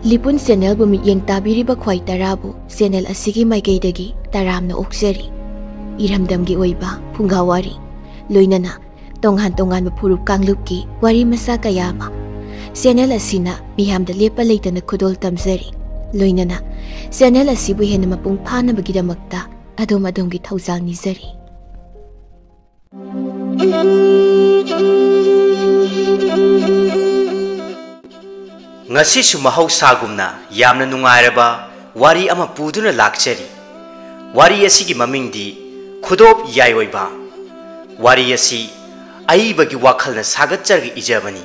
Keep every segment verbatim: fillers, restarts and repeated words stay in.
ꯂꯤꯄꯨꯟ ꯆꯦꯅꯦꯜꯕꯨ ꯃꯤꯠꯌꯦꯡ ꯇꯥꯕꯤꯔꯤꯕ ꯈ꯭ꯋꯥꯏ ꯇꯔꯥꯕꯨ ꯆꯦꯅꯦꯜ ꯑꯁꯤꯒꯤ ꯃꯥꯏꯀꯩꯗꯒꯤ ꯇꯔꯥꯝꯅ ꯑꯣꯛꯆꯔꯤ꯫ ꯏꯔꯝꯗꯝꯒꯤ ꯑꯣꯏꯕ ꯐꯨꯡꯒꯥ ꯋꯥꯔꯤ, ꯂꯣꯏꯅꯅ ꯇꯣꯉꯥꯟ ꯇꯣꯉꯥꯟꯕ ꯐꯨꯔꯨꯞ ꯀꯥꯡꯂꯨꯞꯀꯤ ꯋꯥꯔꯤ ꯃꯆꯥ ꯀꯌꯥ ꯑꯃ ꯆꯦꯅꯦꯜ ꯑꯁꯤꯅ ꯃꯤꯌꯥꯝꯗ ꯂꯦꯞꯄ ꯂꯩꯇꯅ ꯈꯨꯗꯣꯜ ꯇꯝꯖꯔꯤ꯫ ꯂꯣꯏꯅꯅ ꯆꯦꯅꯦꯜ ꯑꯁꯤꯕꯨ ꯍꯦꯟꯅ ꯃꯄꯨꯡ ꯐꯥꯅꯕꯒꯤꯗꯃꯛꯇ ꯑꯗꯣꯝ ꯑꯗꯣꯝꯒꯤ ꯊꯧꯖꯥꯜ ꯅꯤꯖꯔꯤ꯫ ꯉꯁꯤꯁꯨ ꯃꯍꯧꯁꯥꯒꯨꯝꯅ ꯌꯥꯝꯅ ꯅꯨꯡꯉꯥꯏꯔꯕ ꯋꯥꯔꯤ ꯑꯃ ꯄꯨꯗꯨꯅ ꯂꯥꯛꯆꯔꯤ꯫ ꯋꯥꯔꯤ ꯑꯁꯤꯒꯤ ꯃꯃꯤꯡꯗꯤ ꯈꯨꯗꯣꯞ ꯌꯥꯏꯑꯣꯏꯕ꯫ ꯋꯥꯔꯤ ꯑꯁꯤ ꯑꯏꯕꯒꯤ ꯋꯥꯈꯜꯅ ꯁꯥꯒꯠꯆꯔꯒ ꯏꯖꯕꯅꯤ꯫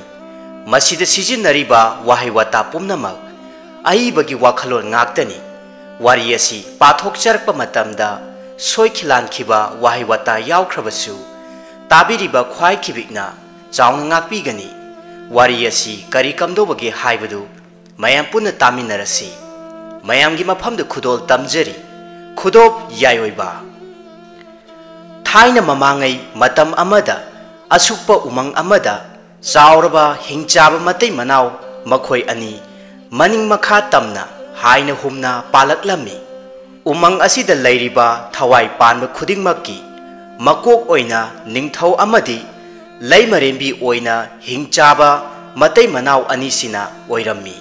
ꯃꯁꯤꯗ ꯁꯤꯖꯤꯟꯅꯔꯤꯕ ꯋꯥꯍꯩ ꯋꯥꯇꯥ ꯄꯨꯝꯅꯃꯛ ꯑꯏꯕꯒꯤ ꯋꯥꯈꯜꯂꯣꯟ ꯉꯥꯛꯇꯅꯤ꯫ ꯋꯥꯔꯤ ꯑꯁꯤ ꯄꯥꯊꯣꯛꯆꯔꯛꯄ ꯃꯇꯝꯗ ꯁꯣꯏꯈꯤ ꯂꯥꯟꯈꯤꯕ ꯋꯥꯍꯩ ꯋꯥꯇꯥ ꯌꯥꯎꯈ꯭ꯔꯕꯁꯨ ꯇꯥꯕꯤꯔꯤꯕ ꯈ꯭ꯋꯥꯏ ꯈꯤꯕꯤꯛꯅ ꯆꯥꯎꯅ ꯉꯥꯛꯄꯤꯒꯅꯤ꯫ ꯋꯥꯔꯤ ꯑꯁꯤ ꯀꯔꯤ ꯀꯝꯗꯧꯕꯒꯦ ꯍꯥꯏꯕꯗꯨ ꯃꯌꯥꯝ ꯄꯨꯟꯅ ꯇꯥꯃꯤꯟꯅꯔꯁꯤ꯫ ꯃꯌꯥꯝꯒꯤ ꯃꯐꯝꯗ ꯈꯨꯗꯣꯜ ꯇꯝꯖꯔꯤ꯫ ꯈꯨꯗꯣꯞ ꯌꯥꯏꯑꯣꯏꯕ꯫ ꯊꯥꯏꯅ ꯃꯃꯥꯡꯉꯩ ꯃꯇꯝ ꯑꯃꯗ ꯑꯁꯨꯛꯄ ꯎꯃꯪ ꯑꯃꯗ ꯆꯥꯎꯔꯕ ꯍꯤꯡꯆꯥꯕ ꯃꯇꯩ ꯃꯅꯥꯎ ꯃꯈꯣꯏ ꯑꯅꯤ ꯃꯅꯤꯡ ꯃꯈꯥ ꯇꯝꯅ ꯍꯥꯏꯅ ꯍꯨꯝꯅ ꯄꯥꯜꯂꯛꯂꯝꯃꯤ꯫ ꯎꯃꯪ ꯑꯁꯤꯗ ꯂꯩꯔꯤꯕ ꯊꯋꯥꯏ ꯄꯥꯟꯕ ꯈꯨꯗꯤꯡꯃꯛꯀꯤ ꯃꯀꯣꯛ ꯑꯣꯏꯅ ꯅꯤꯡꯊꯧ ꯑꯃꯗꯤ ꯂꯩꯃꯔꯦꯟꯕꯤ ꯑꯣꯏꯅ ꯍꯤꯡꯆꯥꯕ ꯃꯇꯩ ꯃꯅꯥꯎ ꯑꯅꯤꯁꯤꯅ ꯑꯣꯏꯔꯝꯃꯤ꯫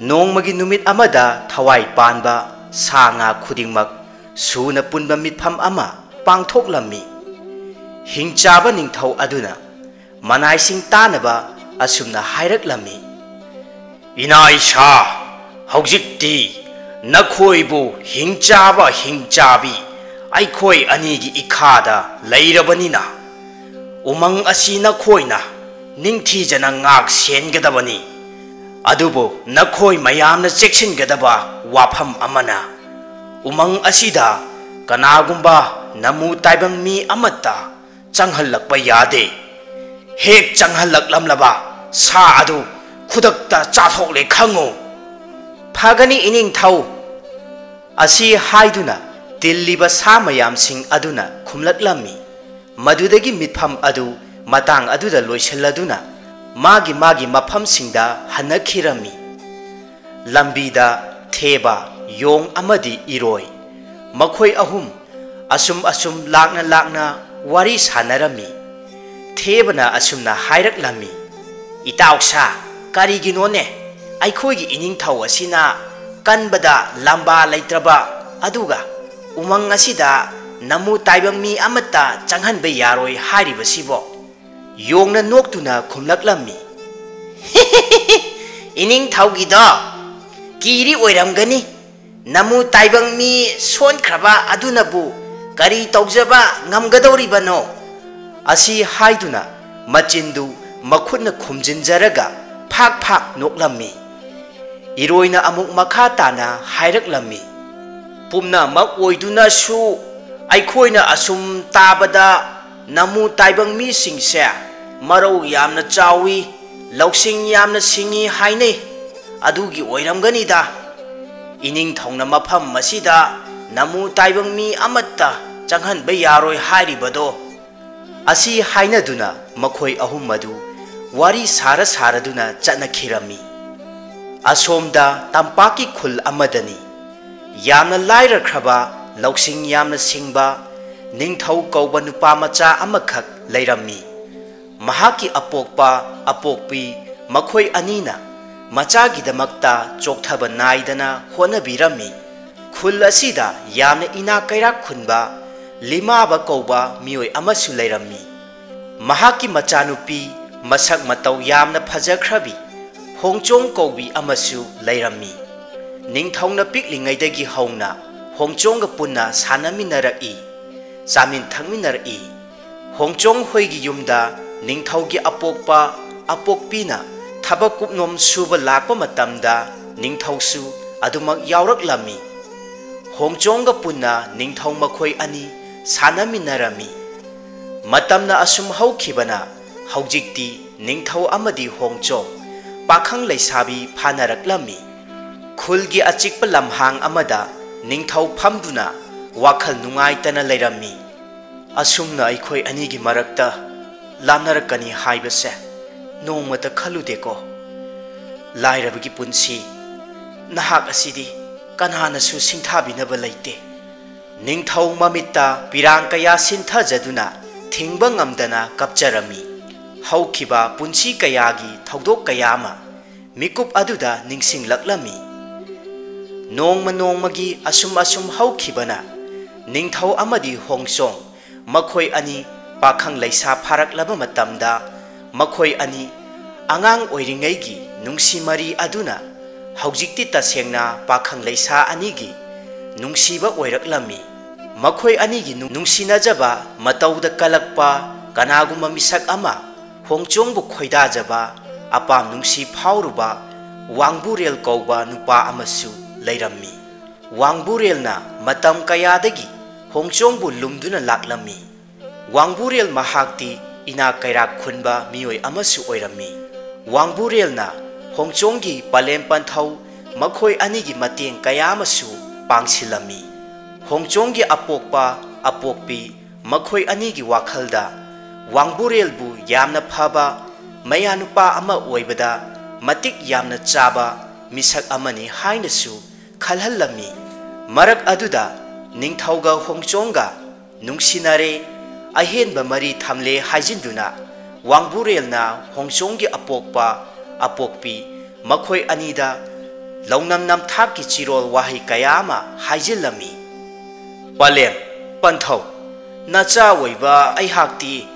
ꯅꯣꯡꯃꯒꯤ ꯅꯨꯃꯤꯠ ꯑꯃꯗ ꯊꯋꯥꯏ ꯄꯥꯟꯕ ꯁꯥ ꯉꯥ ꯈꯨꯗꯤꯡꯃꯛ ꯁꯨꯅ ꯄꯨꯟꯕ ꯃꯤꯠꯐꯝ ꯑꯃ ꯄꯥꯡꯊꯣꯛꯂꯝꯃꯤ꯫ ꯍꯤꯡꯆꯥꯕ ꯅꯤꯡꯊꯧ ꯑꯗꯨꯅ ꯃꯅꯥꯏꯁꯤꯡ ꯇꯥꯅꯕ ꯑꯁꯨꯝꯅ ꯍꯥꯏꯔꯛꯂꯝꯃꯤ, "ꯏꯅꯥ ꯏꯁꯥ, ꯍꯧꯖꯤꯛꯇꯤ ꯅꯈꯣꯏꯕꯨ ꯍꯤꯡꯆꯥꯕ ꯍꯤꯡꯆꯥꯕꯤ ꯑꯩꯈꯣꯏ ꯑꯅꯤꯒꯤ ꯏꯈꯥꯗ ꯂꯩꯔꯕꯅꯤꯅ, ꯎꯃꯪ ꯑꯁꯤ ꯅꯈꯣꯏꯅ ꯅꯤꯡꯊꯤꯖꯅ ꯉꯥꯛ ꯁꯦꯟꯒꯗꯕꯅꯤ꯫ ꯑꯗꯨꯕꯨ ꯅꯈꯣꯏ ꯃꯌꯥꯝꯅ ꯆꯦꯛꯁꯤꯟꯒꯗꯕ ꯋꯥꯐꯝ ꯑꯃꯅ, ꯎꯃꯪ ꯑꯁꯤꯗ ꯀꯅꯥꯒꯨꯝꯕ ꯅꯃꯨ ꯇꯥꯏꯕꯪ ꯃꯤ ꯑꯃꯠꯇ ꯆꯪꯍꯜꯂꯛꯄ ꯌꯥꯗꯦ꯫ ꯍꯦꯛ ꯆꯪꯍꯜꯂꯛꯂꯝꯂꯕ ꯁꯥ ꯑꯗꯨ ꯈꯨꯗꯛꯇ ꯆꯥꯊꯣꯛꯂꯦ ꯈꯪꯉꯨ꯫" "ꯐꯒꯅꯤ ꯏꯅꯤꯡꯊꯧ꯫" ꯑꯁꯤ ꯍꯥꯏꯗꯨꯅ ꯇꯤꯜꯂꯤꯕ ꯁꯥ ꯃꯌꯥꯝꯁꯤꯡ ꯑꯗꯨꯅ ꯈꯨꯝꯂꯛꯂꯝꯃꯤ꯫ ꯃꯗꯨꯗꯒꯤ ꯃꯤꯠꯐꯝ ꯑꯗꯨ ꯃꯇꯥꯡ ꯑꯗꯨꯗ ꯂꯣꯏꯁꯤꯜꯂꯗꯨꯅ ꯃꯥꯒꯤ ꯃꯥꯒꯤ ꯃꯐꯝꯁꯤꯡꯗ ꯍꯟꯅꯈꯤꯔꯝꯃꯤ꯫ ꯂꯝꯕꯤꯗ ꯊꯦꯕ, ꯌꯣꯡ ꯑꯃꯗꯤ ꯏꯔꯣꯏ, ꯃꯈꯣꯏ ꯑꯍꯨꯝ ꯑꯁꯨꯝ ꯑꯁꯨꯝ ꯂꯥꯛꯅ ꯂꯥꯛꯅ ꯋꯥꯔꯤ ꯁꯥꯟꯅꯔꯝꯃꯤ꯫ ꯊꯦꯕꯅ ꯑꯁꯨꯝꯅ ꯍꯥꯏꯔꯛꯂꯝꯃꯤ, "ꯏꯇꯥꯎꯁꯥ, ꯀꯔꯤꯒꯤꯅꯣꯅꯦ ꯑꯩꯈꯣꯏꯒꯤ ꯏꯅꯤꯡꯊꯧ ꯑꯁꯤꯅ ꯀꯟꯕꯗ ꯂꯝꯕꯥ ꯂꯩꯇ꯭ꯔꯕ, ꯑꯗꯨꯒ ꯎꯃꯪ ꯑꯁꯤꯗ ꯅꯃꯨ ꯇꯥꯏꯕꯪ ꯃꯤ ꯑꯃꯠꯇ ꯆꯪꯍꯟꯕ ꯌꯥꯔꯣꯏ ꯍꯥꯏꯔꯤꯕꯁꯤꯕꯣ?" ꯌꯣꯡꯅ ꯅꯣꯛꯇꯨꯅ ꯈꯨꯝꯂꯛꯂꯝꯃꯤ, "ꯏꯅꯤꯡꯊꯧꯒꯤꯗꯣ ꯀꯤꯔꯤ ꯑꯣꯏꯔꯝꯒꯅꯤ꯫ ꯅꯃꯨ ꯇꯥꯏꯕꯪ ꯃꯤ ꯁꯣꯟꯈ꯭ꯔꯕ ꯑꯗꯨꯅꯕꯨ ꯀꯔꯤ ꯇꯧꯖꯕ ꯉꯝꯒꯗꯧꯔꯤꯕꯅꯣ?" ꯑꯁꯤ ꯍꯥꯏꯗꯨꯅ ꯃꯆꯤꯟꯗꯨ ꯃꯈꯨꯠꯅ ꯈꯨꯝꯖꯤꯟꯖꯔꯒ ꯐꯥꯛ ꯐꯥꯛ ꯅꯣꯛꯂꯝꯃꯤ꯫ ꯏꯔꯣꯏꯅ ꯑꯃꯨꯛ ꯃꯈꯥ ꯇꯥꯅ ꯍꯥꯏꯔꯛꯂꯝꯃꯤ, "ꯄꯨꯝꯅꯃꯛ ꯑꯣꯏꯗꯨꯅꯁꯨ ꯑꯩꯈꯣꯏꯅ ꯑꯁꯨꯝ ꯇꯥꯕꯗ ꯅꯃꯨ ꯇꯥꯏꯕꯪ ꯃꯤꯁꯤꯡꯁꯦ ꯃꯔꯧ ꯌꯥꯝꯅ ꯆꯥꯎꯏ, ꯂꯧꯁꯤꯡ ꯌꯥꯝꯅ ꯁꯤꯡꯏ ꯍꯥꯏꯅꯩ꯫ ꯑꯗꯨꯒꯤ ꯑꯣꯏꯔꯝꯒꯅꯤꯗ ꯏꯅꯤꯡꯊꯧꯅ ꯃꯐꯝ ꯑꯁꯤꯗ ꯅꯃꯨ ꯇꯥꯏꯕꯪ ꯃꯤ ꯑꯃꯠꯇ ꯆꯪꯍꯟꯕ ꯌꯥꯔꯣꯏ ꯍꯥꯏꯔꯤꯕꯗꯣ꯫" ꯑꯁꯤ ꯍꯥꯏꯅꯗꯨꯅ ꯃꯈꯣꯏ ꯑꯍꯨꯝ ꯑꯗꯨ ꯋꯥꯔꯤ ꯁꯥꯔ ꯁꯥꯔꯗꯨꯅ ꯆꯠꯅꯈꯤꯔꯝꯃꯤ꯫ ꯑꯁꯣꯝꯗ ꯇꯝꯄꯥꯛꯀꯤ ꯈꯨꯜ ꯑꯃꯗꯅꯤ꯫ ꯌꯥꯝꯅ ꯂꯥꯏꯔꯈ꯭ꯔꯕ, ꯂꯧꯁꯤꯡ ꯌꯥꯝꯅ ꯁꯤꯡꯕ ꯅꯤꯡꯊꯧ ꯀꯧꯕ ꯅꯨꯄꯥ ꯃꯆꯥ ꯑꯃꯈꯛ ꯂꯩꯔꯝꯃꯤ꯫ ꯃꯍꯥꯛꯀꯤ ꯑꯄꯣꯛꯄ ꯑꯄꯣꯛꯄꯤ ꯃꯈꯣꯏ ꯑꯅꯤꯅ ꯃꯆꯥꯒꯤꯗꯃꯛꯇ ꯆꯣꯛꯊꯕ ꯅꯥꯏꯗꯅ ꯍꯣꯠꯅꯕꯤꯔꯝꯃꯤ꯫ ꯈꯨꯜ ꯑꯁꯤꯗ ꯌꯥꯝꯅ ꯏꯅꯥꯛ ꯀꯩꯔꯥꯛ ꯈꯨꯟꯕ ꯂꯤꯃꯥꯕ ꯀꯧꯕ ꯃꯤꯑꯣꯏ ꯑꯃꯁꯨ ꯂꯩꯔꯝꯃꯤ꯫ ꯃꯍꯥꯛꯀꯤ ꯃꯆꯥꯅꯨꯄꯤ ꯃꯁꯛ ꯃꯇꯧ ꯌꯥꯝꯅ ꯐꯖꯈ꯭ꯔꯕꯤ ꯍꯣꯡꯆꯣꯡ ꯀꯧꯕꯤ ꯑꯃꯁꯨ ꯂꯩꯔꯝꯃꯤ꯫ ꯅꯤꯡꯊꯧꯅ ꯄꯤꯛꯂꯤꯉꯩꯗꯒꯤ ꯍꯧꯅ ꯍꯣꯡꯆꯣꯡꯒ ꯄꯨꯟꯅ ꯁꯥꯟꯅꯃꯤꯟꯅꯔꯛꯏ, ꯆꯥꯃꯤꯟ ꯊꯛꯃꯤꯟꯅꯔꯛꯏ꯫ ꯍꯣꯡꯆꯣꯡ ꯍꯣꯏꯒꯤ ꯌꯨꯝꯗ ꯅꯤꯡꯊꯧꯒꯤ ꯑꯄꯣꯛꯄ ꯑꯄꯣꯛꯄꯤꯅ ꯊꯕꯛ ꯀꯨꯞꯅꯣꯝ ꯁꯨꯕ ꯂꯥꯛꯄ ꯃꯇꯝꯗ ꯅꯤꯡꯊꯧꯁꯨ ꯑꯗꯨꯃꯛ ꯌꯥꯎꯔꯛꯂꯝꯃꯤ꯫ ꯍꯣꯡꯆꯣꯡꯒ ꯄꯨꯟꯅ ꯅꯤꯡꯊꯧ ꯃꯈꯣꯏ ꯑꯅꯤ ꯁꯥꯟꯅꯃꯤꯟꯅꯔꯝꯃꯤ꯫ ꯃꯇꯝꯅ ꯑꯁꯨꯝ ꯍꯧꯈꯤꯕꯅ ꯍꯧꯖꯤꯛꯇꯤ ꯅꯤꯡꯊꯧ ꯑꯃꯗꯤ ꯍꯣꯡꯆꯣꯡ ꯄꯥꯈꯪ ꯂꯩꯁꯥꯕꯤ ꯐꯥꯅꯔꯛꯂꯝꯃꯤ꯫ ꯈꯨꯜꯒꯤ ꯑꯆꯤꯛꯄ ꯂꯝꯍꯥꯡ ꯑꯃꯗ ꯅꯤꯡꯊꯧ ꯐꯝꯗꯨꯅ ꯋꯥꯈꯜ ꯅꯨꯡꯉꯥꯏꯇꯅ ꯂꯩꯔꯝꯃꯤ꯫ "ꯑꯁꯨꯝꯅ ꯑꯩꯈꯣꯏ ꯑꯅꯤꯒꯤ ꯃꯔꯛꯇ ꯂꯥꯞꯅꯔꯛꯀꯅꯤ ꯍꯥꯏꯕꯁꯦ ꯅꯣꯡꯃꯇ ꯈꯜꯂꯨꯗꯦꯀꯣ꯫ ꯂꯥꯏꯔꯕꯒꯤ ꯄꯨꯟꯁꯤ, "ꯅꯍꯥꯛ ꯑꯁꯤꯗꯤ ꯀꯅꯥꯅꯁꯨ ꯁꯤꯡꯊꯥꯕꯤꯅꯕ ꯂꯩꯇꯦ꯫" ꯅꯤꯡꯊꯧ ꯃꯃꯤꯠꯇ ꯄꯤꯔꯥꯡ ꯀꯌꯥ ꯁꯤꯟꯊꯖꯗꯨꯅ ꯊꯤꯡꯕ ꯉꯝꯗꯅ ꯀꯞꯆꯔꯝꯃꯤ꯫ ꯍꯧꯈꯤꯕ ꯄꯨꯟꯁꯤ ꯀꯌꯥꯒꯤ ꯊꯧꯗꯣꯛ ꯀꯌꯥ ꯑꯃ ꯃꯤꯀꯨꯞ ꯑꯗꯨꯗ ꯅꯤꯡꯁꯤꯡꯂꯛꯂꯝꯃꯤ꯫ ꯅꯣꯡꯃ ꯅꯣꯡꯃꯒꯤ ꯑꯁꯨꯝ ꯑꯁꯨꯝ ꯍꯧꯈꯤꯕꯅ ꯅꯤꯡꯊꯧ ꯑꯃꯗꯤ ꯍꯣꯡꯆꯣꯡ ꯃꯈꯣꯏ ꯑꯅꯤ ꯄꯥꯈꯪ ꯂꯩꯁꯥ ꯐꯥꯔꯛꯂꯕ ꯃꯇꯝꯗ, ꯃꯈꯣꯏ ꯑꯅꯤ ꯑꯉꯥꯡ ꯑꯣꯏꯔꯤꯉꯩꯒꯤ ꯅꯨꯡꯁꯤ ꯃꯔꯤ ꯑꯗꯨꯅ ꯍꯧꯖꯤꯛꯇꯤ ꯇꯁꯦꯡꯅ ꯄꯥꯈꯪ ꯂꯩꯁꯥ ꯑꯅꯤꯒꯤ ꯅꯨꯡꯁꯤꯕ ꯑꯣꯏꯔꯛꯂꯝꯃꯤ꯫ ꯃꯈꯣꯏ ꯑꯅꯤꯒꯤ ꯅꯨꯡ-, ꯅꯨꯡꯁꯤꯅꯖꯕ ꯃꯇꯧꯗ ꯀꯜꯂꯛꯄ ꯀꯅꯥꯒꯨꯝꯕ ꯃꯤꯁꯛ ꯑꯃ ꯍꯣꯡꯆꯣꯡꯕꯨ ꯈꯣꯏꯗꯥꯖꯕ, ꯑꯄꯥꯝ ꯅꯨꯡꯁꯤ ꯐꯥꯎꯔꯨꯕ ꯋꯥꯡꯕꯨꯔꯦꯜ ꯀꯧꯕ ꯅꯨꯄꯥ ꯑꯃꯁꯨ ꯂꯩꯔꯝꯃꯤ꯫ ꯋꯥꯡꯕꯨꯔꯦꯜꯅ ꯃꯇꯝ ꯀꯌꯥꯗꯒꯤ ꯍꯣꯡꯆꯣꯡꯕꯨ ꯂꯨꯝꯗꯨꯅ ꯂꯥꯛꯂꯝꯃꯤ꯫ ꯋꯥꯡꯕꯨꯔꯦꯜ ꯃꯍꯥꯛꯇꯤ ꯏꯅꯥꯛ ꯀꯩꯔꯥꯛ ꯈꯨꯟꯕ ꯃꯤꯑꯣꯏ ꯑꯃꯁꯨ ꯑꯣꯏꯔꯝꯃꯤ꯫ ꯋꯥꯡꯕꯨꯔꯦꯜꯅ ꯍꯣꯡꯆꯣꯡꯒꯤ ꯄꯂꯦꯝ ꯄꯟꯊꯧ ꯃꯈꯣꯏ ꯑꯅꯤꯒꯤ ꯃꯇꯦꯡ ꯀꯌꯥ ꯑꯃꯁꯨ ꯄꯥꯡꯁꯤꯜꯂꯝꯃꯤ꯫ ꯍꯣꯡꯆꯣꯡꯒꯤ ꯑꯄꯣꯛꯄ ꯑꯄꯣꯛꯄꯤ ꯃꯈꯣꯏ ꯑꯅꯤꯒꯤ ꯋꯥꯈꯜꯗ ꯋꯥꯡꯕꯨꯔꯦꯜꯕꯨ ꯌꯥꯝꯅ ꯐꯕ ꯃꯌꯥꯅꯨꯄꯥ ꯑꯃ ꯑꯣꯏꯕꯗ ꯃꯇꯤꯛ ꯌꯥꯝꯅ ꯆꯥꯕ ꯃꯤꯁꯛ ꯑꯃꯅꯤ ꯍꯥꯏꯅꯁꯨ ꯈꯜꯍꯜꯂꯝꯃꯤ꯫ ꯃꯔꯛ ꯑꯗꯨꯗ ꯅꯤꯡꯊꯧꯒ ꯍꯣꯡꯆꯣꯡꯒ ꯅꯨꯡꯁꯤꯅꯔꯦ, ꯑꯍꯦꯟꯕ ꯃꯔꯤ ꯊꯝꯂꯦ ꯍꯥꯏꯖꯤꯟꯗꯨꯅ ꯋꯥꯡꯕꯨꯔꯦꯜꯅ ꯍꯣꯡꯆꯣꯡꯒꯤ ꯑꯄꯣꯛꯄ ꯑꯄꯣꯛꯄꯤ ꯃꯈꯣꯏ ꯑꯅꯤꯗ ꯂꯧꯅꯝ ꯅꯝꯊꯥꯛꯀꯤ ꯆꯤꯔꯣꯜ ꯋꯥꯍꯩ ꯀꯌꯥ ꯑꯃ ꯍꯥꯏꯖꯤꯜꯂꯝꯃꯤ꯫ "ꯄꯂꯦꯝ ꯄꯟꯊꯧ, ꯅꯆꯥ ꯑꯣꯏꯕ ꯑꯩꯍꯥꯛꯇꯤ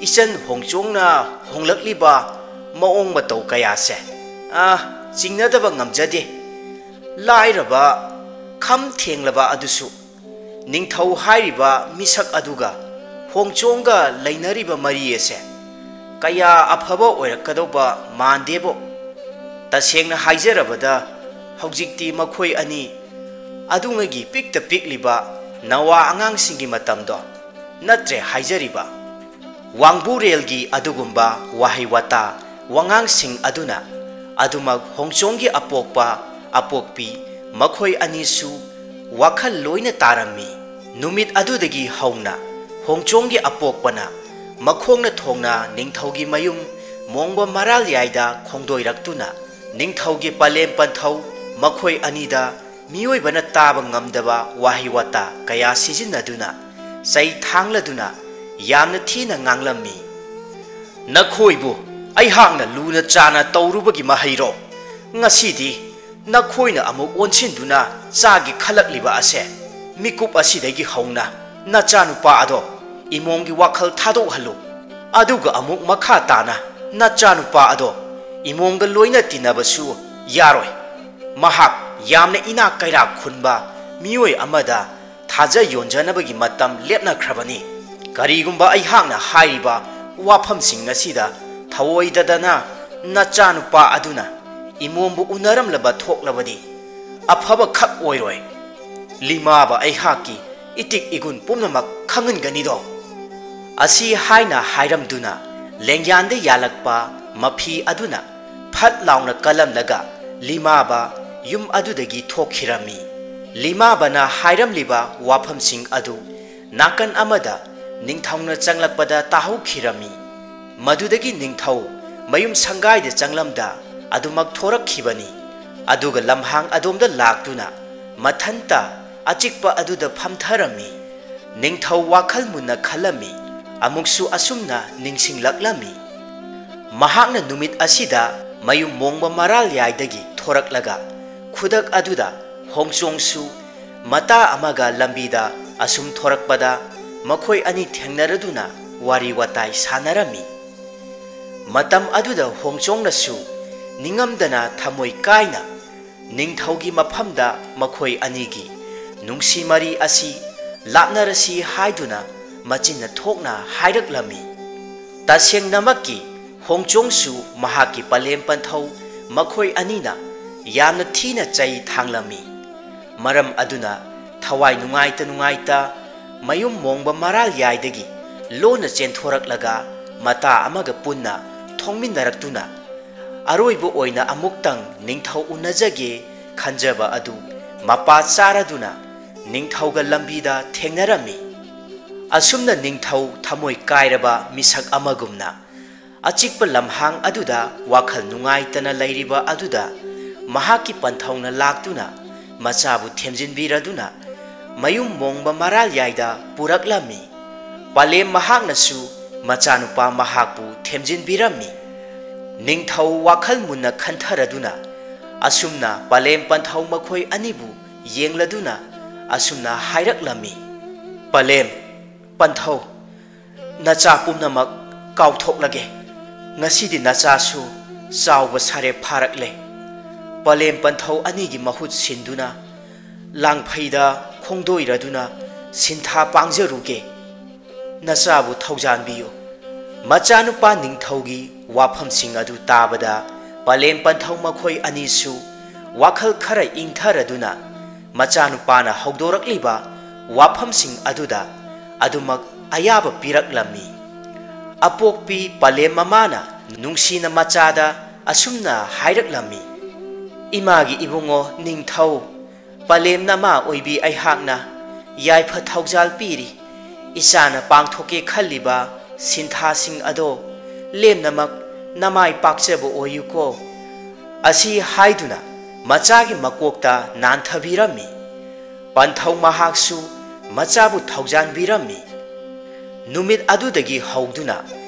ꯏꯆꯟ ꯍꯣꯡꯆꯣꯡꯅ ꯍꯣꯡꯂꯛꯂꯤꯕ ꯃꯑꯣꯡ ꯃꯇꯧ ꯀꯌꯥꯁꯦ, ꯑ, ꯆꯤꯡꯅꯗꯕ ꯉꯝꯖꯗꯦ꯫ ꯂꯥꯏꯔꯕ, ꯈꯝ ꯊꯦꯡꯂꯕ ꯑꯗꯨꯁꯨ ꯅꯤꯡꯊꯧ ꯍꯥꯏꯔꯤꯕ ꯃꯤꯁꯛ ꯑꯗꯨꯒ ꯍꯣꯡꯆꯣꯡꯒ ꯂꯩꯅꯔꯤꯕ ꯃꯔꯤ ꯑꯁꯦ ꯀꯌꯥ ꯑꯐꯕ ꯑꯣꯏꯔꯛꯀꯗꯧꯕ ꯃꯥꯟꯗꯦꯕꯣ꯫ ꯇꯁꯦꯡꯅ ꯍꯥꯏꯖꯔꯕꯗ, ꯍꯧꯖꯤꯛꯇꯤ ꯃꯈꯣꯏ ꯑꯅꯤ ꯑꯗꯨꯉꯩꯒꯤ ꯄꯤꯛꯇ ꯄꯤꯛꯂꯤꯕ ꯅꯋꯥ ꯑꯉꯥꯡꯁꯤꯡꯒꯤ ꯃꯇꯝꯗꯣ ꯅꯠꯇ꯭ꯔꯦ ꯍꯥꯏꯖꯔꯤꯕ꯫" ꯋꯥꯡꯕꯨꯔꯦꯜꯒꯤ ꯑꯗꯨꯒꯨꯝꯕ ꯋꯥꯍꯩ ꯋꯥꯇꯥ, ꯋꯥꯉꯥꯡꯁꯤꯡ ꯑꯗꯨꯅ ꯑꯗꯨꯃꯛ ꯍꯣꯡꯆꯣꯡꯒꯤ ꯑꯄꯣꯛꯄ ꯑꯄꯣꯛꯄꯤ ꯃꯈꯣꯏ ꯑꯅꯤꯁꯨ ꯋꯥꯈꯜ ꯂꯣꯏꯅ ꯇꯥꯔꯝꯃꯤ꯫ ꯅꯨꯃꯤꯠ ꯑꯗꯨꯗꯒꯤ ꯍꯧꯅ ꯍꯣꯡꯆꯣꯡꯒꯤ ꯑꯄꯣꯛꯄꯅ ꯃꯈꯣꯡꯅ ꯊꯣꯡꯅ ꯅꯤꯡꯊꯧꯒꯤ ꯃꯌꯨꯝ ꯃꯣꯡꯕ ꯃꯔꯥꯜ ꯌꯥꯏꯗ ꯈꯣꯡꯗꯣꯏꯔꯛꯇꯨꯅ ꯅꯤꯡꯊꯧꯒꯤ ꯄꯂꯦꯝ ꯄꯟꯊꯧ ꯃꯈꯣꯏ ꯑꯅꯤꯗ ꯃꯤꯑꯣꯏꯕꯅ ꯇꯥꯕ ꯉꯝꯗꯕ ꯋꯥꯍꯩ ꯋꯥꯇꯥ ꯀꯌꯥ ꯁꯤꯖꯤꯟꯅꯗꯨꯅ ꯆꯩ ꯊꯥꯡꯂꯗꯨꯅ ꯌꯥꯝꯅ ꯊꯤꯅ ꯉꯥꯡꯂꯝꯃꯤ꯫ "ꯅꯈꯣꯏꯕꯨ ꯑꯩꯍꯥꯛꯅ ꯂꯨꯅ ꯆꯥꯅ ꯇꯧꯔꯨꯕꯒꯤ ꯃꯍꯩꯔꯣ? ꯉꯁꯤꯗꯤ ꯅꯈꯣꯏꯅ ꯑꯃꯨꯛ ꯑꯣꯟꯁꯤꯟꯗꯨꯅ ꯆꯥꯒꯦ ꯈꯜꯂꯛꯂꯤꯕ ꯑꯁꯦ? ꯃꯤꯀꯨꯞ ꯑꯁꯤꯗꯒꯤ ꯍꯧꯅ ꯅꯆꯥꯅꯨꯄꯥ ꯑꯗꯣ ꯏꯃꯣꯝꯒꯤ ꯋꯥꯈꯜ ꯊꯥꯗꯣꯛꯍꯜꯂꯨ꯫ ꯑꯗꯨꯒ ꯑꯃꯨꯛ ꯃꯈꯥ ꯇꯥꯅ ꯅꯆꯥꯅꯨꯄꯥ ꯑꯗꯣ ꯏꯃꯣꯝꯒ ꯂꯣꯏꯅ ꯇꯤꯟꯅꯕꯁꯨ ꯌꯥꯔꯣꯏ꯫ ꯃꯍꯥꯛ ꯌꯥꯝꯅ ꯏꯅꯥꯛ ꯀꯩꯔꯥꯛ ꯈꯨꯟꯕ ꯃꯤꯑꯣꯏ ꯑꯃꯗ ꯊꯥꯖ ꯌꯣꯟꯖꯅꯕꯒꯤ ꯃꯇꯝ ꯂꯦꯞꯅꯈ꯭ꯔꯕꯅꯤ꯫ ꯀꯔꯤꯒꯨꯝꯕ ꯑꯩꯍꯥꯛꯅ ꯍꯥꯏꯔꯤꯕ ꯋꯥꯐꯝꯁꯤꯡ ꯑꯁꯤꯗ ꯊꯑꯣꯏꯗꯗꯅ ꯅꯆꯥꯅꯨꯄꯥ ꯑꯗꯨꯅ ꯏꯃꯣꯝꯕꯨ ꯎꯅꯔꯝꯂꯕ ꯊꯣꯛꯂꯕꯗꯤ ꯑꯐꯕ ꯈꯛ ꯑꯣꯏꯔꯣꯏ꯫ ꯂꯤꯃꯥꯕ ꯑꯩꯍꯥꯛꯀꯤ ꯏꯇꯤꯛ ꯏꯒꯨꯟ ꯄꯨꯝꯅꯃꯛ ꯈꯪꯍꯟꯒꯅꯤꯗꯣ?" ꯑꯁꯤ ꯍꯥꯏꯅ ꯍꯥꯏꯔꯝꯗꯨꯅ ꯂꯦꯡꯌꯥꯟꯗ ꯌꯥꯜꯂꯛꯄ ꯃꯐꯤ ꯑꯗꯨꯅ ꯐꯠ ꯂꯥꯎꯅ ꯀꯜꯂꯝꯂꯒ ꯂꯤꯃꯥꯕ ꯌꯨꯝ ꯑꯗꯨꯗꯒꯤ ꯊꯣꯛꯈꯤꯔꯝꯃꯤ꯫ ꯂꯤꯃꯥꯕꯅ ꯍꯥꯏꯔꯝꯂꯤꯕ ꯋꯥꯐꯝꯁꯤꯡ ꯑꯗꯨ ꯅꯥꯀꯟ ꯑꯃꯗ ꯅꯤꯡꯊꯧꯅ ꯆꯪꯂꯛꯄꯗ ꯇꯥꯍꯧꯈꯤꯔꯝꯃꯤ꯫ ꯃꯗꯨꯗꯒꯤ ꯅꯤꯡꯊꯧ ꯃꯌꯨꯝ ꯁꯪꯒꯥꯏꯗ ꯆꯪꯂꯝꯗ ꯑꯗꯨꯃꯛ ꯊꯣꯔꯛꯈꯤꯕꯅꯤ꯫ ꯑꯗꯨꯒ ꯂꯝꯍꯥꯡ ꯑꯗꯣꯝꯗ ꯂꯥꯛꯇꯨꯅ ꯃꯊꯟꯇ ꯑꯆꯤꯛꯄ ꯑꯗꯨꯗ ꯐꯝꯊꯔꯝꯃꯤ꯫ ꯅꯤꯡꯊꯧ ꯋꯥꯈꯜ ꯃꯨꯟꯅ ꯈꯜꯂꯝꯃꯤ꯫ ꯑꯃꯨꯛꯁꯨ ꯑꯁꯨꯝꯅ ꯅꯤꯡꯁꯤꯡꯂꯛꯂꯝꯃꯤ꯫ ꯃꯍꯥꯛꯅ ꯅꯨꯃꯤꯠ ꯑꯁꯤꯗ ꯃꯌꯨꯝ ꯃꯣꯡꯕ ꯃꯔꯥꯜ ꯌꯥꯏꯗꯒꯤ ꯊꯣꯔꯛꯂꯒ ꯈꯨꯗꯛ ꯑꯗꯨꯗ ꯍꯣꯡꯆꯣꯡꯁꯨ ꯃꯇꯥ ꯑꯃꯒ ꯂꯝꯕꯤꯗ ꯑꯁꯨꯝ ꯊꯣꯔꯛꯄꯗ ꯃꯈꯣꯏ ꯑꯅꯤ ꯊꯦꯡꯅꯔꯗꯨꯅ ꯋꯥꯔꯤ ꯋꯥꯇꯥꯏ ꯁꯥꯟꯅꯔꯝꯃꯤ꯫ ꯃꯇꯝ ꯑꯗꯨꯗ ꯍꯣꯡꯆꯣꯡꯅꯁꯨ ꯅꯤꯡꯉꯝꯗꯅ ꯊꯃꯣꯏ ꯀꯥꯏꯅ ꯅꯤꯡꯊꯧꯒꯤ ꯃꯐꯝꯗ ꯃꯈꯣꯏ ꯑꯅꯤꯒꯤ ꯅꯨꯡꯁꯤ ꯃꯔꯤ ꯑꯁꯤ ꯂꯥꯞꯅꯔꯁꯤ ꯍꯥꯏꯗꯨꯅ ꯃꯆꯤꯟꯅ ꯊꯣꯛꯅ ꯍꯥꯏꯔꯛꯂꯝꯃꯤ꯫ ꯇꯁꯦꯡꯅꯃꯛꯀꯤ ꯍꯣꯡꯆꯣꯡꯁꯨ ꯃꯍꯥꯛꯀꯤ ꯄꯂꯦꯝ ꯄꯟꯊꯧ ꯃꯈꯣꯏ ꯑꯅꯤꯅ ꯌꯥꯝꯅ ꯊꯤꯅ ꯆꯩ ꯊꯥꯡꯂꯝꯃꯤ꯫ ꯃꯔꯝ ꯑꯗꯨꯅ ꯊꯋꯥꯏ ꯅꯨꯡꯉꯥꯏꯇ ꯅꯨꯡꯉꯥꯏꯇ ꯃꯌꯨꯝ ꯃꯣꯡꯕ ꯃꯔꯥꯜ ꯌꯥꯏꯗꯒꯤ ꯂꯣꯟꯅ ꯆꯦꯟꯊꯣꯔꯛꯂꯒ ꯃꯇꯥ ꯑꯃꯒ ꯄꯨꯟꯅ ꯊꯣꯡꯃꯤꯟꯅꯔꯛꯇꯨꯅ ꯑꯔꯣꯏꯕ ꯑꯣꯏꯅ ꯑꯃꯨꯛꯇꯪ ꯅꯤꯡꯊꯧ ꯎꯅꯖꯒꯦ ꯈꯟꯖꯕ ꯑꯗꯨ ꯃꯄꯥ ꯆꯥꯔꯗꯨꯅ ꯅꯤꯡꯊꯧꯒ ꯂꯝꯕꯤꯗ ꯊꯦꯡꯅꯔꯝꯃꯤ꯫ ꯑꯁꯨꯝꯅ ꯅꯤꯡꯊꯧ ꯊꯃꯣꯏ ꯀꯥꯏꯔꯕ ꯃꯤꯁꯛ ꯑꯃꯒꯨꯝꯅ ꯑꯆꯤꯛꯄ ꯂꯝꯍꯥꯡ ꯑꯗꯨꯗ ꯋꯥꯈꯜ ꯅꯨꯡꯉꯥꯏꯇꯅ ꯂꯩꯔꯤꯕ ꯑꯗꯨꯗ ꯃꯍꯥꯛꯀꯤ ꯄꯟꯊꯧꯅ ꯂꯥꯛꯇꯨꯅ ꯃꯆꯥꯕꯨ ꯊꯦꯝꯖꯤꯟꯕꯤꯔꯗꯨꯅ ꯃꯌꯨꯝ ꯃꯣꯡꯕ ꯃꯔꯥꯜ ꯌꯥꯏꯗ ꯄꯨꯔꯛꯂꯝꯃꯤ꯫ ꯄꯂꯦꯝ ꯃꯍꯥꯛꯅꯁꯨ ꯃꯆꯥꯅꯨꯄꯥ ꯃꯍꯥꯛꯄꯨ ꯊꯦꯝꯖꯤꯟꯕꯤꯔꯝꯃꯤ꯫ ꯅꯤꯡꯊꯧ ꯋꯥꯈꯜ ꯃꯨꯟꯅ ꯈꯟꯊꯔꯗꯨꯅ ꯑꯁꯨꯝꯅ ꯄꯂꯦꯝ ꯄꯟꯊꯧ ꯃꯈꯣꯏ ꯑꯅꯤꯕꯨ ꯌꯦꯡꯂꯗꯨꯅ ꯑꯁꯨꯝꯅ ꯍꯥꯏꯔꯛꯂꯝꯃꯤ, "ꯄꯂꯦꯝ, ꯄꯟꯊꯧ, ꯅꯆꯥ ꯄꯨꯝꯅꯃꯛ ꯀꯥꯎꯊꯣꯛꯂꯒꯦ꯫ ꯉꯁꯤꯗꯤ ꯅꯆꯥꯁꯨ ꯆꯥꯎꯕ ꯁꯥꯔꯦ ꯐꯥꯔꯛꯂꯦ꯫" ꯄꯂꯦꯝ ꯄꯟꯊꯧ ꯑꯅꯤꯒꯤ ꯃꯍꯨꯠ ꯁꯤꯟꯗꯨꯅ ꯂꯥꯡꯐꯩꯗ ꯈꯣꯡꯗꯣꯏꯔꯗꯨꯅ ꯁꯤꯟꯊꯥ ꯄꯥꯡꯖꯔꯨꯒꯦ꯫ ꯅꯆꯥꯕꯨ ꯊꯧꯖꯥꯟꯕꯤꯌꯨ꯫ ꯃꯆꯥꯅꯨꯄꯥ ꯅꯤꯡꯊꯧꯒꯤ ꯋꯥꯐꯝꯁꯤꯡ ꯑꯗꯨ ꯇꯥꯕꯗ ꯄꯂꯦꯝ ꯄꯟꯊꯧ ꯃꯈꯣꯏ ꯑꯅꯤꯁꯨ ꯋꯥꯈꯜ ꯈꯔ ꯏꯪꯊꯔꯗꯨꯅ ꯃꯆꯥꯅꯨꯄꯥꯅ ꯍꯧꯗꯣꯔꯛꯂꯤꯕ ꯋꯥꯐꯝꯁꯤꯡ ꯑꯗꯨꯗ ꯑꯗꯨꯃꯛ ꯑꯌꯥꯕ ꯄꯤꯔꯛꯂꯝꯃꯤ꯫ ꯑꯄꯣꯛꯄꯤ ꯄꯂꯦꯝ ꯃꯃꯥꯅ ꯅꯨꯡꯁꯤꯅ ꯃꯆꯥꯗ ꯑꯁꯨꯝꯅ ꯍꯥꯏꯔꯛꯂꯝꯃꯤ, "ꯏꯃꯥꯒꯤ ꯏꯕꯨꯡꯉꯣ ꯅꯤꯡꯊꯧ, ꯄꯂꯦꯝ ꯅꯃꯥ ꯑꯣꯏꯕꯤ ꯑꯩꯍꯥꯛꯅ ꯌꯥꯏꯐ ꯊꯧꯖꯥꯜ ꯄꯤꯔꯤ꯫ ꯏꯆꯥꯅ ꯄꯥꯡꯊꯣꯛꯀꯦ ꯈꯜꯂꯤꯕ ꯁꯤꯟꯊꯥꯁꯤꯡ ꯑꯗꯣ ꯂꯦꯝꯅꯃꯛ ꯅꯃꯥꯏ ꯄꯥꯛꯆꯕ ꯑꯣꯏꯌꯨꯀꯣ꯫" ꯑꯁꯤ ꯍꯥꯏꯗꯨꯅ ꯃꯆꯥꯒꯤ ꯃꯀꯣꯛꯇ ꯅꯥꯟꯊꯕꯤꯔꯝꯃꯤ꯫ ꯄꯟꯊꯧ ꯃꯍꯥꯛꯁꯨ ꯃꯆꯥꯕꯨ ꯊꯧꯖꯥꯟꯕꯤꯔꯝꯃꯤ꯫ ꯅꯨꯃꯤꯠ ꯑꯗꯨꯗꯒꯤ ꯍꯧꯗꯨꯅ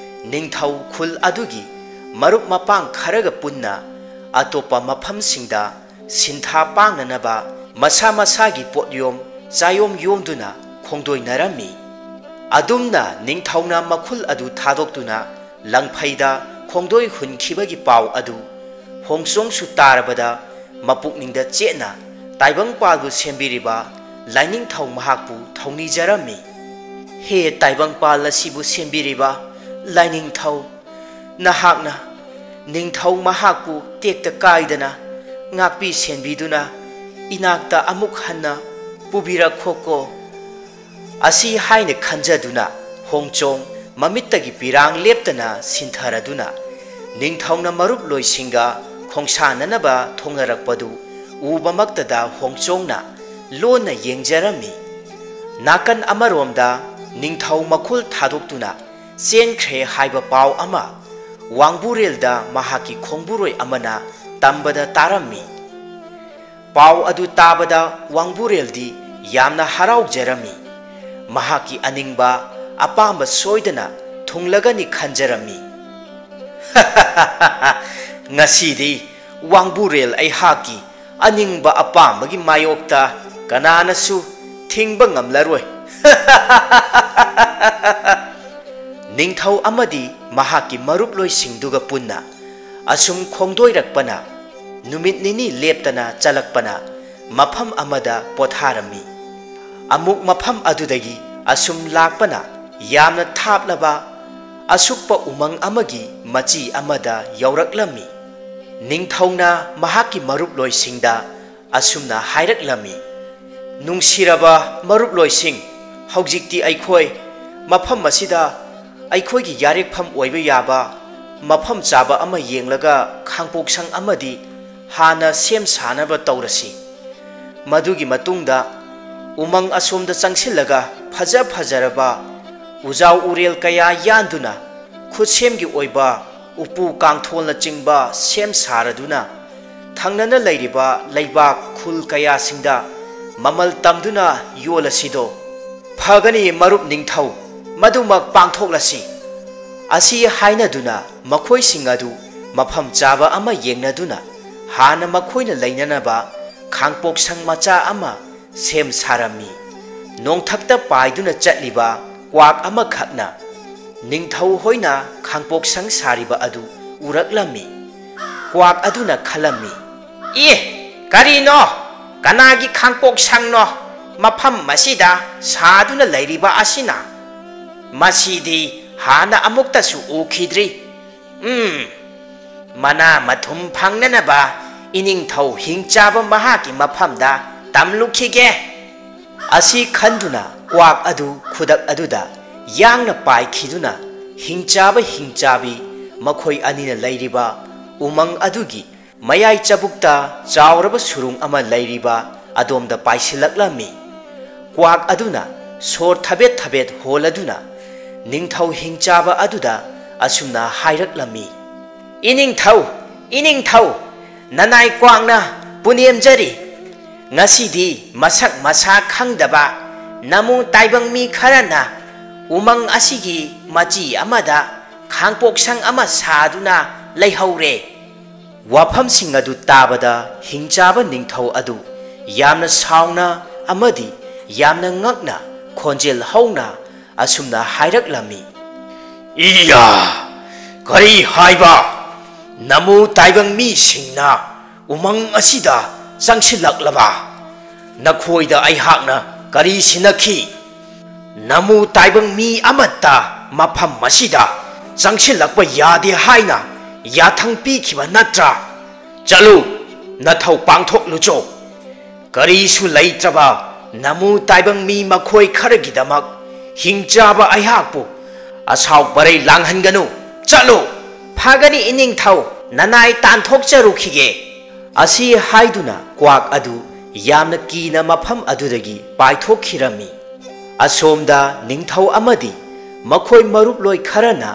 ꯅꯤꯡꯊꯧ ꯈꯨꯜ ꯑꯗꯨꯒꯤ ꯃꯔꯨꯞ ꯃꯄꯥꯡ ꯈꯔꯒ ꯄꯨꯟꯅ ꯑꯇꯣꯞꯄ ꯃꯐꯝꯁꯤꯡꯗ ꯁꯤꯟꯊꯥ ꯄꯥꯡꯅꯅꯕ ꯃꯁꯥ ꯃꯁꯥꯒꯤ ꯄꯣꯠꯌꯣꯝ ꯆꯥꯌꯣꯝ ꯌꯣꯝꯗꯨꯅ ꯈꯣꯡꯗꯣꯏꯅꯔꯝꯃꯤ꯫ ꯑꯗꯨꯝꯅ ꯅꯤꯡꯊꯧꯅ ꯃꯈꯨꯜ ꯑꯗꯨ ꯊꯥꯗꯣꯛꯇꯨꯅ ꯂꯪꯐꯩꯗ ꯈꯣꯡꯗꯣꯏ ꯍꯨꯟꯈꯤꯕꯒꯤ ꯄꯥꯎ ꯑꯗꯨ ꯍꯣꯡꯆꯣꯡꯁꯨ ꯇꯥꯔꯕꯗ ꯃꯄꯨꯛꯅꯤꯡꯗ ꯆꯦꯠꯅ ꯇꯥꯏꯕꯪꯄꯥꯜꯕꯨ ꯁꯦꯝꯕꯤꯔꯤꯕ ꯂꯥꯏꯅꯤꯡꯊꯧ ꯃꯍꯥꯛꯄꯨ ꯊꯧꯅꯤꯖꯔꯝꯃꯤ꯫ "ꯍꯦ ꯇꯥꯏꯕꯪꯄꯥꯜ ꯑꯁꯤꯕꯨ ꯁꯦꯝꯕꯤꯔꯤꯕ ꯂꯥꯏꯅꯤꯡꯊꯧ, ꯅꯍꯥꯛꯅ ꯅꯤꯡꯊꯧ ꯃꯍꯥꯛꯄꯨ ꯇꯦꯛꯇ ꯀꯥꯏꯗꯅ ꯉꯥꯛꯄꯤ ꯁꯦꯟꯕꯤꯗꯨꯅ ꯏꯅꯥꯛꯇ ꯑꯃꯨꯛ ꯍꯟꯅ ꯄꯨꯕꯤꯔꯛꯈꯣꯀꯣ꯫" ꯑꯁꯤ ꯍꯥꯏꯅ ꯈꯟꯖꯗꯨꯅ ꯍꯣꯡꯆꯣꯡ ꯃꯃꯤꯠꯇꯒꯤ ꯄꯤꯔꯥꯡ ꯂꯦꯞꯇꯅ ꯁꯤꯟꯊꯔꯗꯨꯅ ꯅꯤꯡꯊꯧꯅ ꯃꯔꯨꯞꯂꯣꯏꯁꯤꯡꯒ ꯈꯣꯡꯁꯥꯟꯅꯅꯕ ꯊꯣꯡꯅꯔꯛꯄꯗꯨ ꯎꯕꯃꯛꯇꯗ ꯍꯣꯡꯆꯣꯡꯅ ꯂꯣꯟꯅ ꯌꯦꯡꯖꯔꯝꯃꯤ꯫ ꯅꯥꯀꯟ ꯑꯃꯔꯣꯝꯗ ꯅꯤꯡꯊꯧ ꯃꯈꯨꯜ ꯊꯥꯗꯣꯛꯇꯨꯅ ꯆꯦꯟꯈ꯭ꯔꯦ ꯍꯥꯏꯕ ꯄꯥꯎ ꯑꯃ ꯋꯥꯡꯕꯨꯔꯦꯜꯗ ꯃꯍꯥꯛꯀꯤ ꯈꯣꯡꯕꯨꯔꯣꯏ ꯑꯃꯅ ꯇꯝꯕꯗ ꯇꯥꯔꯝꯃꯤ꯫ ꯄꯥꯎ ꯑꯗꯨ ꯇꯥꯕꯗ ꯋꯥꯡꯕꯨꯔꯦꯜꯗꯤ ꯌꯥꯝꯅ ꯍꯔꯥꯎꯖꯔꯝꯃꯤ꯫ ꯃꯍꯥꯛꯀꯤ ꯑꯅꯤꯡꯕ ꯑꯄꯥꯝꯕ ꯁꯣꯏꯗꯅ ꯊꯨꯡꯂꯒꯅꯤ ꯈꯟꯖꯔꯝꯃꯤ꯫ "ꯉꯁꯤꯗꯤ ꯋꯥꯡꯕꯨꯔꯦꯜ ꯑꯩꯍꯥꯛꯀꯤ ꯑꯅꯤꯡꯕ ꯑꯄꯥꯝꯕꯒꯤ ꯃꯥꯌꯣꯛꯇ ꯀꯅꯥꯅꯁꯨ ꯊꯤꯡꯕ ꯉꯝꯂꯔꯣꯏ꯫" ꯅꯤꯡꯊꯧ ꯑꯃꯗꯤ ꯃꯍꯥꯛꯀꯤ ꯃꯔꯨꯞꯂꯣꯏꯁꯤꯡꯗꯨꯒ ꯄꯨꯟꯅ ꯑꯁꯨꯝ ꯈꯣꯡꯗꯣꯏꯔꯛꯄꯅ, ꯅꯨꯃꯤꯠ ꯅꯤꯅꯤ ꯂꯦꯞꯇꯅ ꯆꯠꯂꯛꯄꯅ, ꯃꯐꯝ ꯑꯃꯗ ꯄꯣꯊꯥꯔꯝꯃꯤ꯫ ꯑꯃꯨꯛ ꯃꯐꯝ ꯑꯗꯨꯗꯒꯤ ꯑꯁꯨꯝ ꯂꯥꯛꯄꯅ ꯌꯥꯝꯅ ꯊꯥꯞꯂꯕ ꯑꯁꯨꯛꯄ ꯎꯃꯪ ꯑꯃꯒꯤ ꯃꯆꯤ ꯑꯃꯗ ꯌꯧꯔꯛꯂꯝꯃꯤ꯫ ꯅꯤꯡꯊꯧꯅ ꯃꯍꯥꯛꯀꯤ ꯃꯔꯨꯞꯂꯣꯏꯁꯤꯡꯗ ꯑꯁꯨꯝꯅ ꯍꯥꯏꯔꯛꯂꯝꯃꯤ, "ꯅꯨꯡꯁꯤꯔꯕ ꯃꯔꯨꯞꯂꯣꯏꯁꯤꯡ, ꯍꯧꯖꯤꯛꯇꯤ ꯑꯩꯈꯣꯏ ꯃꯐꯝ ꯑꯁꯤꯗ ꯑꯩꯈꯣꯏꯒꯤ ꯌꯥꯔꯦꯛꯐꯝ ꯑꯣꯏꯕ ꯌꯥꯕ ꯃꯐꯝ ꯆꯥꯕ ꯑꯃ ꯌꯦꯡꯂꯒ ꯈꯥꯡꯄꯣꯛꯁꯪ ꯑꯃꯗꯤ ꯍꯥꯟꯅ ꯁꯦꯝ ꯁꯥꯅꯕ ꯇꯧꯔꯁꯤ꯫ ꯃꯗꯨꯒꯤ ꯃꯇꯨꯡꯗ ꯎꯃꯪ ꯑꯁꯣꯝꯗ ꯆꯪꯁꯤꯜꯂꯒ ꯐꯖ ꯐꯖꯔꯕ ꯎꯖꯥꯎ ꯎꯔꯦꯜ ꯀꯌꯥ ꯌꯥꯟꯗꯨꯅ ꯈꯨꯠꯁꯦꯝꯒꯤ ꯑꯣꯏꯕ ꯎꯄꯨ ꯀꯥꯡꯊꯣꯜꯅꯆꯤꯡꯕ ꯁꯦꯝ ꯁꯥꯔꯗꯨꯅ ꯊꯪꯅꯅ ꯂꯩꯔꯤꯕ ꯂꯩꯕꯥꯛ ꯈꯨꯜ ꯀꯌꯥꯁꯤꯡꯗ ꯃꯃꯜ ꯇꯝꯗꯨꯅ ꯌꯣꯜꯂꯁꯤꯗꯣ꯫" "ꯐꯒꯅꯤ ꯃꯔꯨꯞ ꯅꯤꯡꯊꯧ, ꯃꯗꯨꯃꯛ ꯄꯥꯡꯊꯣꯛꯂꯁꯤ꯫" ꯑꯁꯤ ꯍꯥꯏꯅꯗꯨꯅ ꯃꯈꯣꯏꯁꯤꯡ ꯑꯗꯨ ꯃꯐꯝ ꯆꯥꯕ ꯑꯃ ꯌꯦꯡꯅꯗꯨꯅ ꯍꯥꯟꯅ ꯃꯈꯣꯏꯅ ꯂꯩꯅꯅꯕ ꯈꯥꯡꯄꯣꯛꯁꯪ ꯃꯆꯥ ꯑꯃ ꯁꯦꯝ ꯁꯥꯔꯝꯃꯤ꯫ ꯅꯣꯡꯊꯛꯇ ꯄꯥꯏꯗꯨꯅ ꯆꯠꯂꯤꯕ ꯀ꯭ꯋꯥꯛ ꯑꯃꯈꯛꯅ ꯅꯤꯡꯊꯧ ꯍꯣꯏꯅ ꯈꯥꯡꯄꯣꯛꯁꯪ ꯁꯥꯔꯤꯕ ꯑꯗꯨ ꯎꯔꯛꯂꯝꯃꯤ꯫ ꯀ꯭ꯋꯥꯛ ꯑꯗꯨꯅ ꯈꯜꯂꯝꯃꯤ, "ꯑꯦ, ꯀꯔꯤꯅꯣ? ꯀꯅꯥꯒꯤ ꯈꯥꯡꯄꯣꯛꯁꯪꯅꯣ ꯃꯐꯝ ꯑꯁꯤꯗ ꯁꯥꯗꯨꯅ ꯂꯩꯔꯤꯕ ꯑꯁꯤꯅ? ꯃꯁꯤꯗꯤ ꯍꯥꯟꯅ ꯑꯃꯨꯛꯇꯁꯨ ꯎꯈꯤꯗ꯭ꯔꯤ꯫ ꯎꯝ, ꯃꯅꯥ ꯃꯊꯨꯝ ꯐꯪꯅꯅꯕ ꯏꯅꯤꯡꯊꯧ ꯍꯤꯡꯆꯥꯕ ꯃꯍꯥꯛꯀꯤ ꯃꯐꯝꯗ ꯇꯝꯂꯨꯈꯤꯒꯦ꯫" ꯑꯁꯤ ꯈꯟꯗꯨꯅ ꯀ꯭ꯋꯥꯛ ꯑꯗꯨ ꯈꯨꯗꯛ ꯑꯗꯨꯗ ꯌꯥꯡꯅ ꯄꯥꯏꯈꯤꯗꯨꯅ ꯍꯤꯡꯆꯥꯕ ꯍꯤꯡꯆꯥꯕꯤ ꯃꯈꯣꯏ ꯑꯅꯤꯅ ꯂꯩꯔꯤꯕ ꯎꯃꯪ ꯑꯗꯨꯒꯤ ꯃꯌꯥꯏ ꯆꯕꯨꯛꯇ ꯆꯥꯎꯔꯕ ꯁꯨꯔꯨꯡ ꯑꯃ ꯂꯩꯔꯤꯕ ꯑꯗꯣꯝꯗ ꯄꯥꯏꯁꯤꯜꯂꯛꯂꯝꯃꯤ꯫ ꯀ꯭ꯋꯥꯛ ꯑꯗꯨꯅ ꯁꯣꯔ ꯊꯕꯦꯠ ꯊꯕꯦꯠ ꯍꯣꯜꯂꯗꯨꯅ ꯅꯤꯡꯊꯧ ꯍꯤꯡꯆꯥꯕ ꯑꯗꯨꯗ ꯑꯁꯨꯝꯅ ꯍꯥꯏꯔꯛꯂꯝꯃꯤ, "ꯏꯅꯤꯡꯊꯧ, ꯏꯅꯤꯡꯊꯧ, ꯅꯅꯥꯏ ꯀ꯭ꯋꯥꯛꯅ ꯄꯨꯅꯦꯝꯖꯔꯤ꯫ ꯉꯁꯤꯗꯤ ꯃꯁꯛ ꯃꯁꯥ ꯈꯪꯗꯕ ꯅꯃꯨ ꯇꯥꯏꯕꯪ ꯃꯤ ꯈꯔꯅ ꯎꯃꯪ ꯑꯁꯤꯒꯤ ꯃꯆꯤ ꯑꯃꯗ ꯈꯥꯡꯄꯣꯛꯁꯪ ꯑꯃ ꯁꯥꯗꯨꯅ ꯂꯩꯍꯧꯔꯦ꯫ ꯋꯥꯐꯝꯁꯤꯡ ꯑꯗꯨ ꯇꯥꯕꯗ ꯍꯤꯡꯆꯥꯕ ꯅꯤꯡꯊꯧ ꯑꯗꯨ ꯌꯥꯝꯅ ꯁꯥꯎꯅ ꯑꯃꯗꯤ ꯌꯥꯝꯅ ꯉꯛꯅ ꯈꯣꯟꯖꯦꯜ ꯍꯧꯅ ꯑꯁꯨꯝꯅ ꯍꯥꯏꯔꯛꯂꯝꯃꯤ, "ꯏꯌꯥ! ꯀꯔꯤ ꯍꯥꯏꯕ? ꯅꯃꯨ ꯇꯥꯏꯕꯪ ꯃꯤꯁꯤꯡꯅ ꯎꯃꯪ ꯑꯁꯤꯗ ꯆꯪꯁꯤꯜꯂꯛꯂꯕ? ꯅꯈꯣꯏꯗ ꯑꯩꯍꯥꯛꯅ ꯀꯔꯤ ꯁꯤꯟꯅꯈꯤ? ꯅꯃꯨ ꯇꯥꯏꯕꯪ ꯃꯤ ꯑꯃꯠꯇ ꯃꯐꯝ ꯑꯁꯤꯗ ꯆꯪꯁꯤꯜꯂꯛꯄ ꯌꯥꯗꯦ ꯍꯥꯏꯅ ꯌꯥꯊꯪ ꯄꯤꯈꯤꯕ ꯅꯠꯇ꯭ꯔꯥ? ꯆꯠꯂꯨ, ꯅꯊꯧ ꯄꯥꯡꯊꯣꯛꯂꯨꯆꯣ꯫ ꯀꯔꯤꯁꯨ ꯂꯩꯇ꯭ꯔꯕ ꯅꯃꯨ ꯇꯥꯏꯕꯪ ꯃꯤ ꯃꯈꯣꯏ ꯈꯔꯒꯤꯗꯃꯛ ꯍꯤꯡꯆꯥꯕ ꯑꯩꯍꯥꯛꯄꯨ ꯑꯁꯥꯎ ꯄꯔꯩ ꯂꯥꯡꯍꯟꯒꯅꯨ꯫ ꯆꯠꯂꯨ!" "ꯐꯒꯅꯤ ꯏꯅꯤꯡꯊꯧ, ꯅꯅꯥꯏ ꯇꯥꯟꯊꯣꯛꯆꯔꯨꯈꯤꯒꯦ!" ꯑꯁꯤ ꯍꯥꯏꯗꯨꯅ ꯀ꯭ꯋꯥꯛ ꯑꯗꯨ ꯌꯥꯝꯅ ꯀꯤꯅ ꯃꯐꯝ ꯑꯗꯨꯗꯒꯤ ꯄꯥꯏꯊꯣꯛꯈꯤꯔꯝꯃꯤ꯫ ꯑꯁꯣꯝꯗ ꯅꯤꯡꯊꯧ ꯑꯃꯗꯤ ꯃꯈꯣꯏ ꯃꯔꯨꯞꯂꯣꯏ ꯈꯔꯅ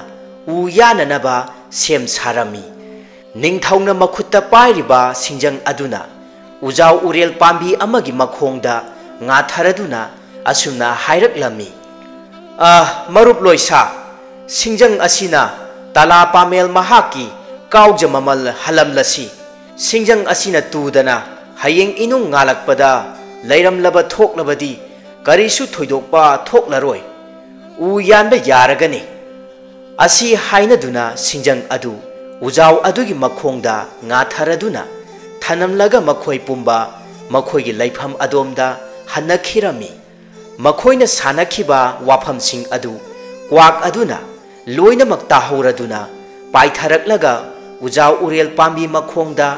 ꯎ ꯌꯥꯅꯅꯕ ꯁꯦꯝ ꯁꯥꯔꯝꯃꯤ꯫ ꯅꯤꯡꯊꯧꯅ ꯃꯈꯨꯠꯇ ꯄꯥꯏꯔꯤꯕ ꯁꯤꯡꯖꯪ ꯑꯗꯨꯅ ꯎꯖꯥꯎ ꯎꯔꯦꯜ ꯄꯥꯝꯕꯤ ꯑꯃꯒꯤ ꯃꯈꯣꯡꯗ ꯉꯥꯊꯔꯗꯨꯅ ꯑꯁꯨꯝꯅ ꯍꯥꯏꯔꯛꯂꯝꯃꯤ, "ꯑ, ꯃꯔꯨꯞꯂꯣꯏ ꯁꯥ, ꯁꯤꯡꯖꯪ ꯑꯁꯤꯅ ꯇꯂꯥ ꯄꯥꯃꯦꯜ ꯃꯍꯥꯛꯀꯤ ꯀꯥꯎꯖ ꯃꯃꯜ ꯍꯜꯂꯝꯂꯁꯤ꯫ ꯁꯤꯡꯖꯪ ꯑꯁꯤꯅ ꯇꯨꯗꯅ ꯍꯌꯦꯡ ꯏꯅꯨꯡ ꯉꯥꯜꯂꯛꯄꯗ ꯂꯩꯔꯝꯂꯕ ꯊꯣꯛꯂꯕꯗꯤ ꯀꯔꯤꯁꯨ ꯊꯣꯏꯗꯣꯛꯄ ꯊꯣꯛꯂꯔꯣꯏ꯫ ꯎ ꯌꯥꯟꯕ ꯌꯥꯔꯒꯅꯤ꯫" ꯑꯁꯤ ꯍꯥꯏꯅꯗꯨꯅ ꯁꯤꯡꯖꯪ ꯑꯗꯨ ꯎꯖꯥꯎ ꯑꯗꯨꯒꯤ ꯃꯈꯣꯡꯗ ꯉꯥꯊꯔꯗꯨꯅ ꯊꯅꯝꯂꯒ ꯃꯈꯣꯏ ꯄꯨꯝꯕ ꯃꯈꯣꯏꯒꯤ ꯂꯩꯐꯝ ꯑꯗꯣꯝꯗ ꯍꯟꯅꯈꯤꯔꯝꯃꯤ꯫ ꯃꯈꯣꯏꯅ ꯁꯥꯟꯅꯈꯤꯕ ꯋꯥꯐꯝꯁꯤꯡ ꯑꯗꯨ ꯀ꯭ꯋꯥꯛ ꯑꯗꯨꯅ ꯂꯣꯏꯅꯃꯛ ꯇꯥꯍꯧꯔꯗꯨꯅ ꯄꯥꯏꯊꯔꯛꯂꯒ ꯎꯖꯥꯎ ꯎꯔꯦꯜ ꯄꯥꯝꯕꯤ ꯃꯈꯣꯡꯗ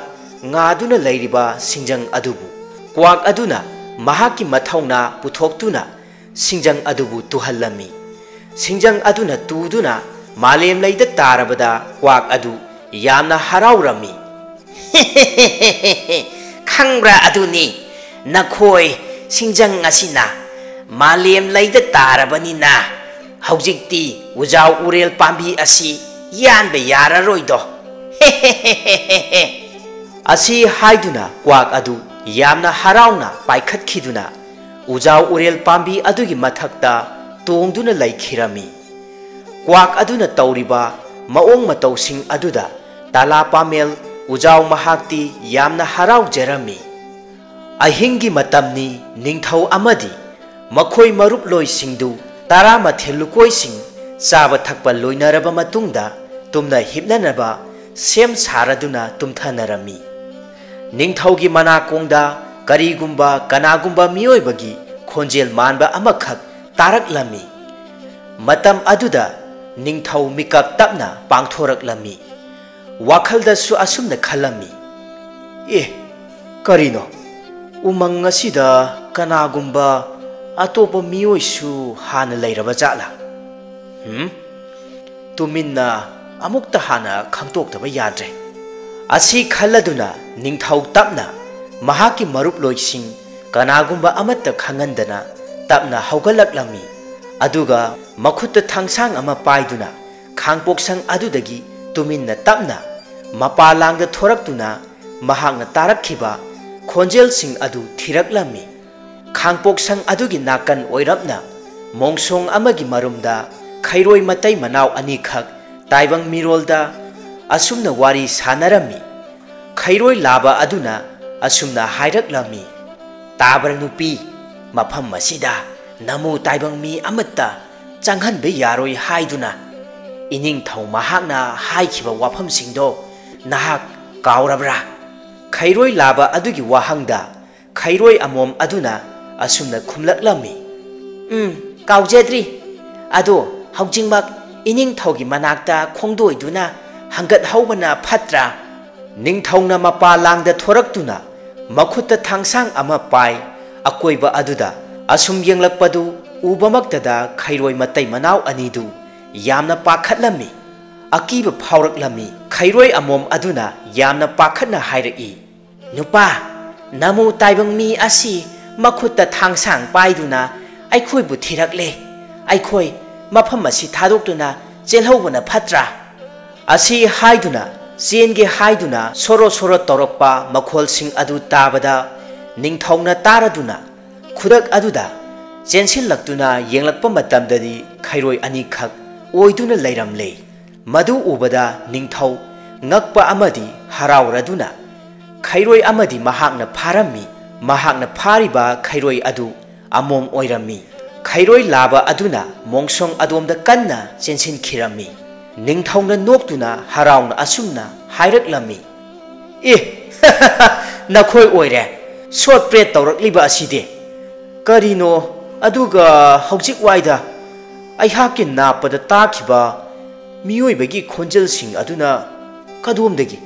ꯉꯥꯗꯨꯅ ꯂꯩꯔꯤꯕ ꯁꯤꯡꯖꯪ ꯑꯗꯨꯕꯨ ꯀ꯭ꯋꯥꯛ ꯑꯗꯨꯅ ꯃꯍꯥꯛꯀꯤ ꯃꯊꯧꯅꯥ ꯄꯨꯊꯣꯛꯇꯨꯅ ꯁꯤꯡꯖꯪ ꯑꯗꯨꯕꯨ ꯇꯨꯍꯜꯂꯝꯃꯤ꯫ ꯁꯤꯡꯖꯪ ꯑꯗꯨꯅ ꯇꯨꯗꯨꯅ ꯃꯥꯂꯦꯝ ꯂꯩꯗ ꯇꯥꯔꯕꯗ ꯀ꯭ꯋꯥꯛ ꯑꯗꯨ ꯌꯥꯝꯅ ꯍꯔꯥꯎꯔꯝꯃꯤ꯫ "ꯈꯪꯕ꯭ꯔꯥ ꯑꯗꯨꯅꯤ, ꯅꯈꯣꯏ ꯁꯤꯡꯖꯪ ꯑꯁꯤꯅ ꯃꯥꯂꯦꯝ ꯂꯩꯗ ꯇꯥꯔꯕꯅꯤꯅ ꯍꯧꯖꯤꯛꯇꯤ ꯎꯖꯥꯎ ꯎꯔꯦꯜ ꯄꯥꯝꯕꯤ ꯑꯁꯤ ꯌꯥꯟꯕ ꯌꯥꯔꯔꯣꯏꯗꯣ꯫" ꯑꯁꯤ ꯍꯥꯏꯗꯨꯅ ꯀ꯭ꯋꯥꯛ ꯑꯗꯨ ꯌꯥꯝꯅ ꯍꯔꯥꯎꯅ ꯄꯥꯏꯈꯠꯈꯤꯗꯨꯅ ꯎꯖꯥꯎ ꯎꯔꯦꯜ ꯄꯥꯝꯕꯤ ꯑꯗꯨꯒꯤ ꯃꯊꯛꯇ ꯇꯣꯡꯗꯨꯅ ꯂꯩꯈꯤꯔꯝꯃꯤ꯫ ꯀ꯭ꯋꯥꯛ ꯑꯗꯨꯅ ꯇꯧꯔꯤꯕ ꯃꯑꯣꯡ ꯃꯇꯧꯁꯤꯡ ꯑꯗꯨꯗ ꯇꯥꯂꯥ ꯄꯥꯃꯦꯜ ꯎꯖꯥꯎ ꯃꯍꯥꯛꯇꯤ ꯌꯥꯝꯅ ꯍꯔꯥꯎꯖꯔꯝꯃꯤ꯫ ꯑꯍꯤꯡꯒꯤ ꯃꯇꯝꯅꯤ꯫ ꯅꯤꯡꯊꯧ ꯑꯃꯗꯤ ꯃꯈꯣꯏ ꯃꯔꯨꯞꯂꯣꯏꯁꯤꯡꯗꯨ ꯇꯔꯥꯃꯊꯦꯜ ꯂꯨꯀꯣꯏꯁꯤꯡ ꯆꯥꯕ ꯊꯛꯄ ꯂꯣꯏꯅꯔꯕ ꯃꯇꯨꯡꯗ ꯇꯨꯝꯅ ꯍꯤꯞꯅꯅꯕ ꯁꯦꯝ ꯁꯥꯔꯗꯨꯅ ꯇꯨꯝꯊꯅꯔꯝꯃꯤ꯫ ꯅꯤꯡꯊꯧꯒꯤ ꯃꯅꯥꯀꯣꯡꯗ ꯀꯔꯤꯒꯨꯝꯕ ꯀꯅꯥꯒꯨꯝꯕ ꯃꯤꯑꯣꯏꯕꯒꯤ ꯈꯣꯟꯖꯦꯜ ꯃꯥꯟꯕ ꯑꯃꯈꯛ ꯇꯥꯔꯛꯂꯝꯃꯤ꯫ ꯃꯇꯝ ꯑꯗꯨꯗ ꯅꯤꯡꯊꯧ ꯃꯤꯀꯞ ꯇꯞꯅ ꯄꯥꯡꯊꯣꯔꯛꯂꯝꯃꯤ꯫ ꯋꯥꯈꯜꯗꯁꯨ ꯑꯁꯨꯝꯅ ꯈꯜꯂꯝꯃꯤ, "ꯑꯦ, ꯀꯔꯤꯅꯣ? ꯎꯃꯪ ꯑꯁꯤꯗ ꯀꯅꯥꯒꯨꯝꯕ ꯑꯇꯣꯞꯄ ꯃꯤꯑꯣꯏꯁꯨ ꯍꯥꯟꯅ ꯂꯩꯔꯕ ꯖꯥꯠꯂꯥ? ꯍꯨꯝ? ꯇꯨꯃꯤꯟꯅ ꯑꯃꯨꯛꯇ ꯍꯥꯟꯅ ꯈꯪꯗꯣꯛꯇꯕ ꯌꯥꯗ꯭ꯔꯦ"꯫ ꯑꯁꯤ ꯈꯜꯂꯗꯨꯅ ꯅꯤꯡꯊꯧ ꯇꯞꯅ ꯃꯍꯥꯛꯀꯤ ꯃꯔꯨꯞꯂꯣꯏꯁꯤꯡ ꯀꯅꯥꯒꯨꯝꯕ ꯑꯃꯠꯇ ꯈꯪꯍꯟꯗꯅ ꯇꯞꯅ ꯍꯧꯒꯠꯂꯛꯂꯝꯃꯤ꯫ ꯑꯗꯨꯒ ꯃꯈꯨꯠꯇ ꯊꯥꯡꯁꯥꯡ ꯑꯃ ꯄꯥꯏꯗꯨꯅ ꯈꯥꯡꯄꯣꯛꯁꯪ ꯑꯗꯨꯗꯒꯤ ꯇꯨꯃꯤꯟꯅ ꯇꯞꯅ ꯃꯄꯥ ꯂꯥꯡꯗ ꯊꯣꯔꯛꯇꯨꯅ ꯃꯍꯥꯛꯅ ꯇꯥꯔꯛꯈꯤꯕ ꯈꯣꯟꯖꯦꯜꯁꯤꯡ ꯑꯗꯨ ꯊꯤꯔꯛꯂꯝꯃꯤ꯫ ꯈꯥꯡꯄꯣꯛꯁꯪ ꯑꯗꯨꯒꯤ ꯅꯥꯀꯟ ꯑꯣꯏꯔꯞꯅ ꯃꯣꯡꯁꯣꯡ ꯑꯃꯒꯤ ꯃꯔꯨꯝꯗ ꯈꯩꯔꯣꯏ ꯃꯇꯩ ꯃꯅꯥꯎ ꯑꯅꯤꯈꯛ ꯇꯥꯏꯕꯪ ꯃꯤꯔꯣꯜꯗ ꯑꯁꯨꯝꯅ ꯋꯥꯔꯤ ꯁꯥꯅꯔꯝꯃꯤ꯫ ꯈꯩꯔꯣꯏ ꯂꯥꯕ ꯑꯗꯨꯅ ꯑꯁꯨꯝꯅ ꯍꯥꯏꯔꯛꯂꯝꯃꯤ, "ꯇꯥꯕ꯭ꯔꯥ ꯅꯨꯄꯤ, ꯃꯐꯝ ꯑꯁꯤꯗ ꯅꯃꯨ ꯇꯥꯏꯕꯪ ꯃꯤ ꯑꯃꯠꯇ ꯆꯪꯍꯟꯕ ꯌꯥꯔꯣꯏ ꯍꯥꯏꯗꯨꯅ ꯏꯅꯤꯡꯊꯧ ꯃꯍꯥꯛꯅ ꯍꯥꯏꯈꯤꯕ ꯋꯥꯐꯝꯁꯤꯡꯗꯣ ꯅꯍꯥꯛ ꯀꯥꯎꯔꯕ꯭ꯔꯥ?" ꯈꯩꯔꯣꯏ ꯂꯥꯕ ꯑꯗꯨꯒꯤ ꯋꯥꯍꯪꯗ ꯈꯩꯔꯣꯏ ꯑꯃꯣꯝ ꯑꯗꯨꯅ ꯑꯁꯨꯝꯅ ꯈꯨꯝꯂꯛꯂꯝꯃꯤ, "ꯎꯝ, ꯀꯥꯎꯖꯗ꯭ꯔꯤ꯫ ꯑꯗꯣ ꯍꯧꯖꯤꯛꯃꯛ ꯏꯅꯤꯡꯊꯧꯒꯤ ꯃꯅꯥꯛꯇ ꯈꯣꯡꯗꯣꯏꯗꯨꯅ ꯍꯪꯒꯠꯍꯧꯕꯅ ꯐꯠꯇ꯭ꯔꯥ?" ꯅꯤꯡꯊꯧꯅ ꯃꯄꯥ ꯂꯥꯡꯗ ꯊꯣꯔꯛꯇꯨꯅ ꯃꯈꯨꯠꯇ ꯊꯥꯡꯁꯥꯡ ꯑꯃ ꯄꯥꯏ꯫ ꯑꯀꯣꯏꯕ ꯑꯗꯨꯗ ꯑꯁꯨꯝ ꯌꯦꯡꯂꯛꯄꯗꯨ ꯎꯕꯃꯛꯇꯗ ꯈꯩꯔꯣꯏ ꯃꯇꯩ ꯃꯅꯥꯎ ꯑꯅꯤꯗꯨ ꯌꯥꯝꯅ ꯄꯥꯈꯠꯂꯝꯃꯤ꯫ ꯑꯀꯤꯕ ꯐꯥꯎꯔꯛꯂꯝꯃꯤ꯫ ꯈꯩꯔꯣꯏ ꯑꯃꯣꯝ ꯑꯗꯨꯅ ꯌꯥꯝꯅ ꯄꯥꯈꯠꯅ ꯍꯥꯏꯔꯛꯏ, "ꯅꯨꯄꯥ, ꯅꯃꯨ ꯇꯥꯏꯕꯪ ꯃꯤ ꯑꯁꯤ ꯃꯈꯨꯠꯇ ꯊꯥꯡꯁꯥꯡ ꯄꯥꯏꯗꯨꯅ ꯑꯩꯈꯣꯏꯕꯨ ꯊꯤꯔꯛꯂꯦ꯫ ꯑꯩꯈꯣꯏ ꯃꯐꯝ ꯑꯁꯤ ꯊꯥꯗꯣꯛꯇꯨꯅ ꯆꯦꯜꯍꯧꯕꯅ ꯐꯠꯇ꯭ꯔꯥ?" ꯑꯁꯤ ꯍꯥꯏꯗꯨꯅ ꯆꯦꯟꯒꯦ ꯍꯥꯏꯗꯨꯅ ꯁꯣꯔꯣ ꯁꯣꯔꯣ ꯇꯧꯔꯛꯄ ꯃꯈꯣꯜꯁꯤꯡ ꯑꯗꯨ ꯇꯥꯕꯗ, ꯅꯤꯡꯊꯧꯅ ꯇꯥꯔꯗꯨꯅ ꯈꯨꯗꯛ ꯑꯗꯨꯗ ꯆꯦꯟꯁꯤꯜꯂꯛꯇꯨꯅ ꯌꯦꯡꯂꯛꯄ ꯃꯇꯝꯗꯗꯤ, ꯈꯩꯔꯣꯏ ꯑꯅꯤꯈꯛ ꯑꯣꯏꯗꯨꯅ ꯂꯩꯔꯝꯂꯦ꯫ ꯃꯗꯨ ꯎꯕꯗ ꯅꯤꯡꯊꯧ ꯉꯛꯄ ꯑꯃꯗꯤ ꯍꯔꯥꯎꯔꯗꯨꯅ, ꯈꯩꯔꯣꯏ ꯑꯃꯗꯤ ꯃꯍꯥꯛꯅ ꯐꯥꯔꯝꯃꯤ꯫ ꯃꯍꯥꯛꯅ ꯐꯥꯔꯤꯕ ꯈꯩꯔꯣꯏ ꯑꯗꯨ ꯑꯃꯣꯝ ꯑꯣꯏꯔꯝꯃꯤ꯫ ꯈꯩꯔꯣꯏ ꯂꯥꯕ ꯑꯗꯨꯅ ꯃꯣꯡꯁꯣꯡ ꯑꯗꯣꯝꯗ ꯀꯟꯅ ꯆꯦꯟꯁꯤꯟꯈꯤꯔꯝꯃꯤ꯫ ꯅꯤꯡꯊꯧꯅ ꯅꯣꯛꯇꯨꯅ ꯍꯔꯥꯎꯅ ꯑꯁꯨꯝꯅ ꯍꯥꯏꯔꯛꯂꯝꯃꯤ, "ꯑꯦ, ꯅꯈꯣꯏ ꯑꯣꯏꯔꯦ ꯁꯣꯠ ꯄ꯭ꯔꯦꯠ ꯇꯧꯔꯛꯂꯤꯕ ꯑꯁꯤꯗꯤ꯫ ꯀꯔꯤꯅꯣ? ꯑꯗꯨꯒ ꯍꯧꯖꯤꯛ ꯋꯥꯏꯗ ꯑꯩꯍꯥꯛꯀꯤ ꯅꯥꯞꯄꯗ ꯇꯥꯈꯤꯕ ꯃꯤꯑꯣꯏꯕꯒꯤ ꯈꯣꯟꯖꯦꯜꯁꯤꯡ ꯑꯗꯨꯅ ꯀꯗꯣꯝꯗꯒꯤ?"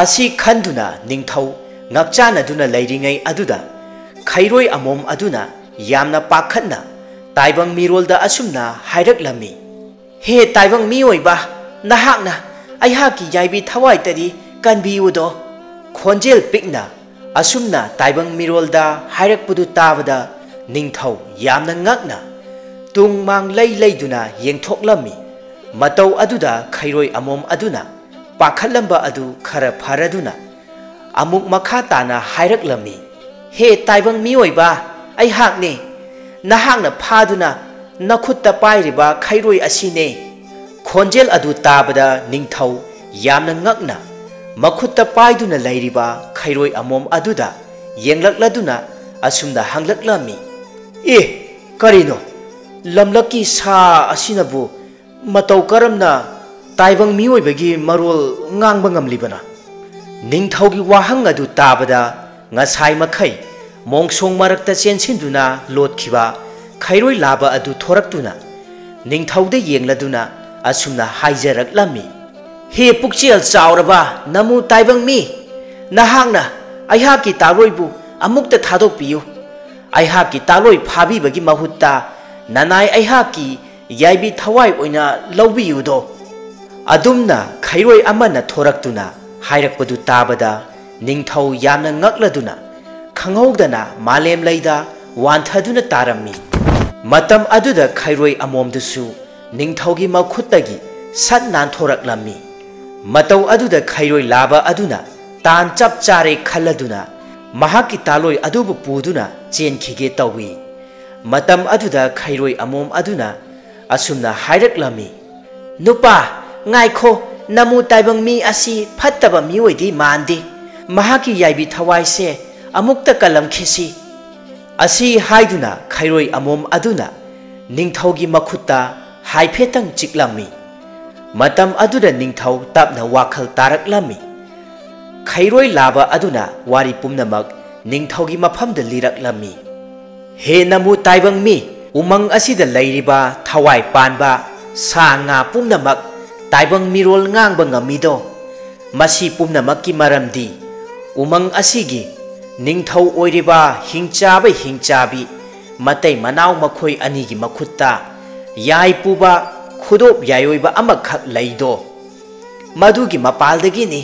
ꯑꯁꯤ ꯈꯟꯗꯨꯅ ꯅꯤꯡꯊꯧ ꯉꯛꯆꯥꯟꯅꯗꯨꯅ ꯂꯩꯔꯤꯉꯩ ꯑꯗꯨꯗ, ꯈꯩꯔꯣꯏ ꯑꯃꯣꯝ ꯑꯗꯨꯅ ꯌꯥꯝꯅ ꯄꯥꯈꯠꯅ ꯇꯥꯏꯕꯪ ꯃꯤꯔꯣꯜꯗ ꯑꯁꯨꯝꯅ ꯍꯥꯏꯔꯛꯂꯝꯃꯤ, "ꯍꯦ ꯇꯥꯏꯕꯪ ꯃꯤꯑꯣꯏꯕ, ꯅꯍꯥꯛꯅ ꯑꯩꯍꯥꯛꯀꯤ ꯌꯥꯏꯕꯤ ꯊꯋꯥꯏꯇꯗꯤ ꯀꯟꯕꯤꯌꯨꯗꯣ꯫" ꯈꯣꯟꯖꯦꯜ ꯄꯤꯛꯅ ꯑꯁꯨꯝꯅ ꯇꯥꯏꯕꯪ ꯃꯤꯔꯣꯜꯗ ꯍꯥꯏꯔꯛꯄꯗꯨ ꯇꯥꯕꯗ, ꯅꯤꯡꯊꯧ ꯌꯥꯝꯅ ꯉꯛꯅ ꯇꯨꯡ ꯃꯥꯡ ꯂꯩ ꯂꯩꯗꯨꯅ ꯌꯦꯡꯊꯣꯛꯂꯝꯃꯤ꯫ ꯃꯇꯧ ꯑꯗꯨꯗ ꯈꯩꯔꯣꯏ ꯑꯃꯣꯝ ꯑꯗꯨꯅ ꯄꯥꯈꯠꯂꯝꯕ ꯑꯗꯨ ꯈꯔ ꯐꯔꯗꯨꯅ ꯑꯃꯨꯛ ꯃꯈꯥ ꯇꯥꯅ ꯍꯥꯏꯔꯛꯂꯝꯃꯤ, "ꯍꯦ ꯇꯥꯏꯕꯪ ꯃꯤꯑꯣꯏꯕ, ꯑꯩꯍꯥꯛꯅꯦ, ꯅꯍꯥꯛꯅ ꯐꯥꯗꯨꯅ ꯅꯈꯨꯠꯇ ꯄꯥꯏꯔꯤꯕ ꯈꯩꯔꯣꯏ ꯑꯁꯤꯅꯦ꯫" ꯈꯣꯟꯖꯦꯜ ꯑꯗꯨ ꯇꯥꯕꯗ ꯅꯤꯡꯊꯧ ꯌꯥꯝꯅ ꯉꯛꯅ ꯃꯈꯨꯠꯇ ꯄꯥꯏꯗꯨꯅ ꯂꯩꯔꯤꯕ ꯈꯩꯔꯣꯏ ꯑꯃꯣꯝ ꯑꯗꯨꯗ ꯌꯦꯡꯂꯛꯂꯗꯨꯅ ꯑꯁꯨꯝꯅ ꯍꯪꯂꯛꯂꯝꯃꯤ, "ꯑꯦ, ꯀꯔꯤꯅꯣ? ꯂꯝꯂꯛꯀꯤ ꯁꯥ ꯑꯁꯤꯅꯕꯨ ꯃꯇꯧ ꯀꯔꯝꯅ ꯇꯥꯏꯕꯪ ꯃꯤꯑꯣꯏꯕꯒꯤ ꯃꯔꯣꯜ ꯉꯥꯡꯕ ꯉꯝꯂꯤꯕꯅꯣ?" ꯅꯤꯡꯊꯧꯒꯤ ꯋꯥꯍꯪ ꯑꯗꯨ ꯇꯥꯕꯗ, ꯉꯁꯥꯏ ꯃꯈꯩ ꯃꯣꯡꯁꯣꯡ ꯃꯔꯛꯇ ꯆꯦꯟꯁꯤꯟꯗꯨꯅ ꯂꯣꯠꯈꯤꯕ ꯈꯩꯔꯣꯏ ꯂꯥꯕ ꯑꯗꯨ ꯊꯣꯔꯛꯇꯨꯅ ꯅꯤꯡꯊꯧꯗ ꯌꯦꯡꯂꯗꯨꯅ ꯑꯁꯨꯝꯅ ꯍꯥꯏꯖꯔꯛꯂꯝꯃꯤ, "ꯍꯦ ꯄꯨꯛꯆꯦꯜ ꯆꯥꯎꯔꯕ ꯅꯃꯨ ꯇꯥꯏꯕꯪ ꯃꯤ, ꯅꯍꯥꯛꯅ ꯑꯩꯍꯥꯛꯀꯤ ꯇꯥꯂꯣꯏꯕꯨ ꯑꯃꯨꯛꯇ ꯊꯥꯗꯣꯛꯄꯤꯌꯨ꯫ ꯑꯩꯍꯥꯛꯀꯤ ꯇꯥꯂꯣꯏ ꯐꯥꯕꯤꯕꯒꯤ ꯃꯍꯨꯠꯇ ꯅꯅꯥꯏ ꯑꯩꯍꯥꯛꯀꯤ ꯌꯥꯏꯕꯤ ꯊꯋꯥꯏ ꯑꯣꯏꯅ ꯂꯧꯕꯤꯌꯨꯗꯣ꯫" ꯑꯗꯨꯝꯅ ꯈꯩꯔꯣꯏ ꯑꯃꯅ ꯊꯣꯔꯛꯇꯨꯅ ꯍꯥꯏꯔꯛꯄꯗꯨ ꯇꯥꯕꯗ, ꯅꯤꯡꯊꯧ ꯌꯥꯝꯅ ꯉꯛꯂꯗꯨꯅ ꯈꯪꯍꯧꯗꯅ ꯃꯥꯂꯦꯝ ꯂꯩꯗ ꯋꯥꯟꯊꯗꯨꯅ ꯇꯥꯔꯝꯃꯤ꯫ ꯃꯇꯝ ꯑꯗꯨꯗ ꯈꯩꯔꯣꯏ ꯑꯃꯣꯝꯗꯨꯁꯨ ꯅꯤꯡꯊꯧꯒꯤ ꯃꯈꯨꯠꯇꯒꯤ ꯁꯠ ꯅꯥꯟꯊꯣꯔꯛꯂꯝꯃꯤ꯫ ꯃꯇꯧ ꯑꯗꯨꯗ ꯈꯩꯔꯣꯏ ꯂꯥꯕ ꯑꯗꯨꯅ ꯇꯥꯟ ꯆꯞ ꯆꯥꯔꯦ ꯈꯜꯂꯗꯨꯅ ꯃꯍꯥꯛꯀꯤ ꯇꯥꯂꯣꯏ ꯑꯗꯨꯕꯨ ꯄꯨꯗꯨꯅ ꯆꯦꯟꯈꯤꯒꯦ ꯇꯧꯏ꯫ ꯃꯇꯝ ꯑꯗꯨꯗ ꯈꯩꯔꯣꯏ ꯑꯃꯣꯝ ꯑꯗꯨꯅ ꯑꯁꯨꯝꯅ ꯍꯥꯏꯔꯛꯂꯝꯃꯤ, "ꯅꯨꯄꯥ, ꯉꯥꯏꯈꯣ, ꯅꯃꯨ ꯇꯥꯏꯕꯪ ꯃꯤ ꯑꯁꯤ ꯐꯠꯇꯕ ꯃꯤꯑꯣꯏꯗꯤ ꯃꯥꯟꯗꯦ꯫ ꯃꯍꯥꯛꯀꯤ ꯌꯥꯏꯕꯤ ꯊꯋꯥꯏꯁꯦ ꯑꯃꯨꯛꯇ ꯀꯜꯂꯝꯈꯤꯁꯤ꯫" ꯑꯁꯤ ꯍꯥꯏꯗꯨꯅ ꯈꯩꯔꯣꯏ ꯑꯃꯣꯝ ꯑꯗꯨꯅ ꯅꯤꯡꯊꯧꯒꯤ ꯃꯈꯨꯠꯇ ꯍꯥꯏꯐꯦꯠꯇꯪ ꯆꯤꯛꯂꯝꯃꯤ꯫ ꯃꯇꯝ ꯑꯗꯨꯗ ꯅꯤꯡꯊꯧ ꯇꯞꯅ ꯋꯥꯈꯜ ꯇꯥꯔꯛꯂꯝꯃꯤ꯫ ꯈꯩꯔꯣꯏ ꯂꯥꯕ ꯑꯗꯨꯅ ꯋꯥꯔꯤ ꯄꯨꯝꯅꯃꯛ ꯅꯤꯡꯊꯧꯒꯤ ꯃꯐꯝꯗ ꯂꯤꯔꯛꯂꯝꯃꯤ꯫ "ꯍꯦ ꯅꯃꯨ ꯇꯥꯏꯕꯪ ꯃꯤ, ꯎꯃꯪ ꯑꯁꯤꯗ ꯂꯩꯔꯤꯕ ꯊꯋꯥꯏ ꯄꯥꯟꯕ ꯁꯥ ꯉꯥ ꯄꯨꯝꯅꯃꯛ ꯇꯥꯏꯕꯪ ꯃꯤꯔꯣꯜ ꯉꯥꯡꯕ ꯉꯝꯃꯤꯗꯣ? ꯃꯁꯤ ꯄꯨꯝꯅꯃꯛꯀꯤ ꯃꯔꯝꯗꯤ ꯎꯃꯪ ꯑꯁꯤꯒꯤ ꯅꯤꯡꯊꯧ ꯑꯣꯏꯔꯤꯕ ꯍꯤꯡꯆꯥꯕ ꯍꯤꯡꯆꯥꯕꯤ ꯃꯇꯩ ꯃꯅꯥꯎ ꯃꯈꯣꯏ ꯑꯅꯤꯒꯤ ꯃꯈꯨꯠꯇ ꯌꯥꯏ ꯄꯨꯕ ꯈꯨꯗꯣꯞ ꯌꯥꯏꯑꯣꯏꯕ ꯑꯃꯈꯛ ꯂꯩꯗꯣ꯫ ꯃꯗꯨꯒꯤ ꯃꯄꯥꯜꯗꯒꯤꯅꯤ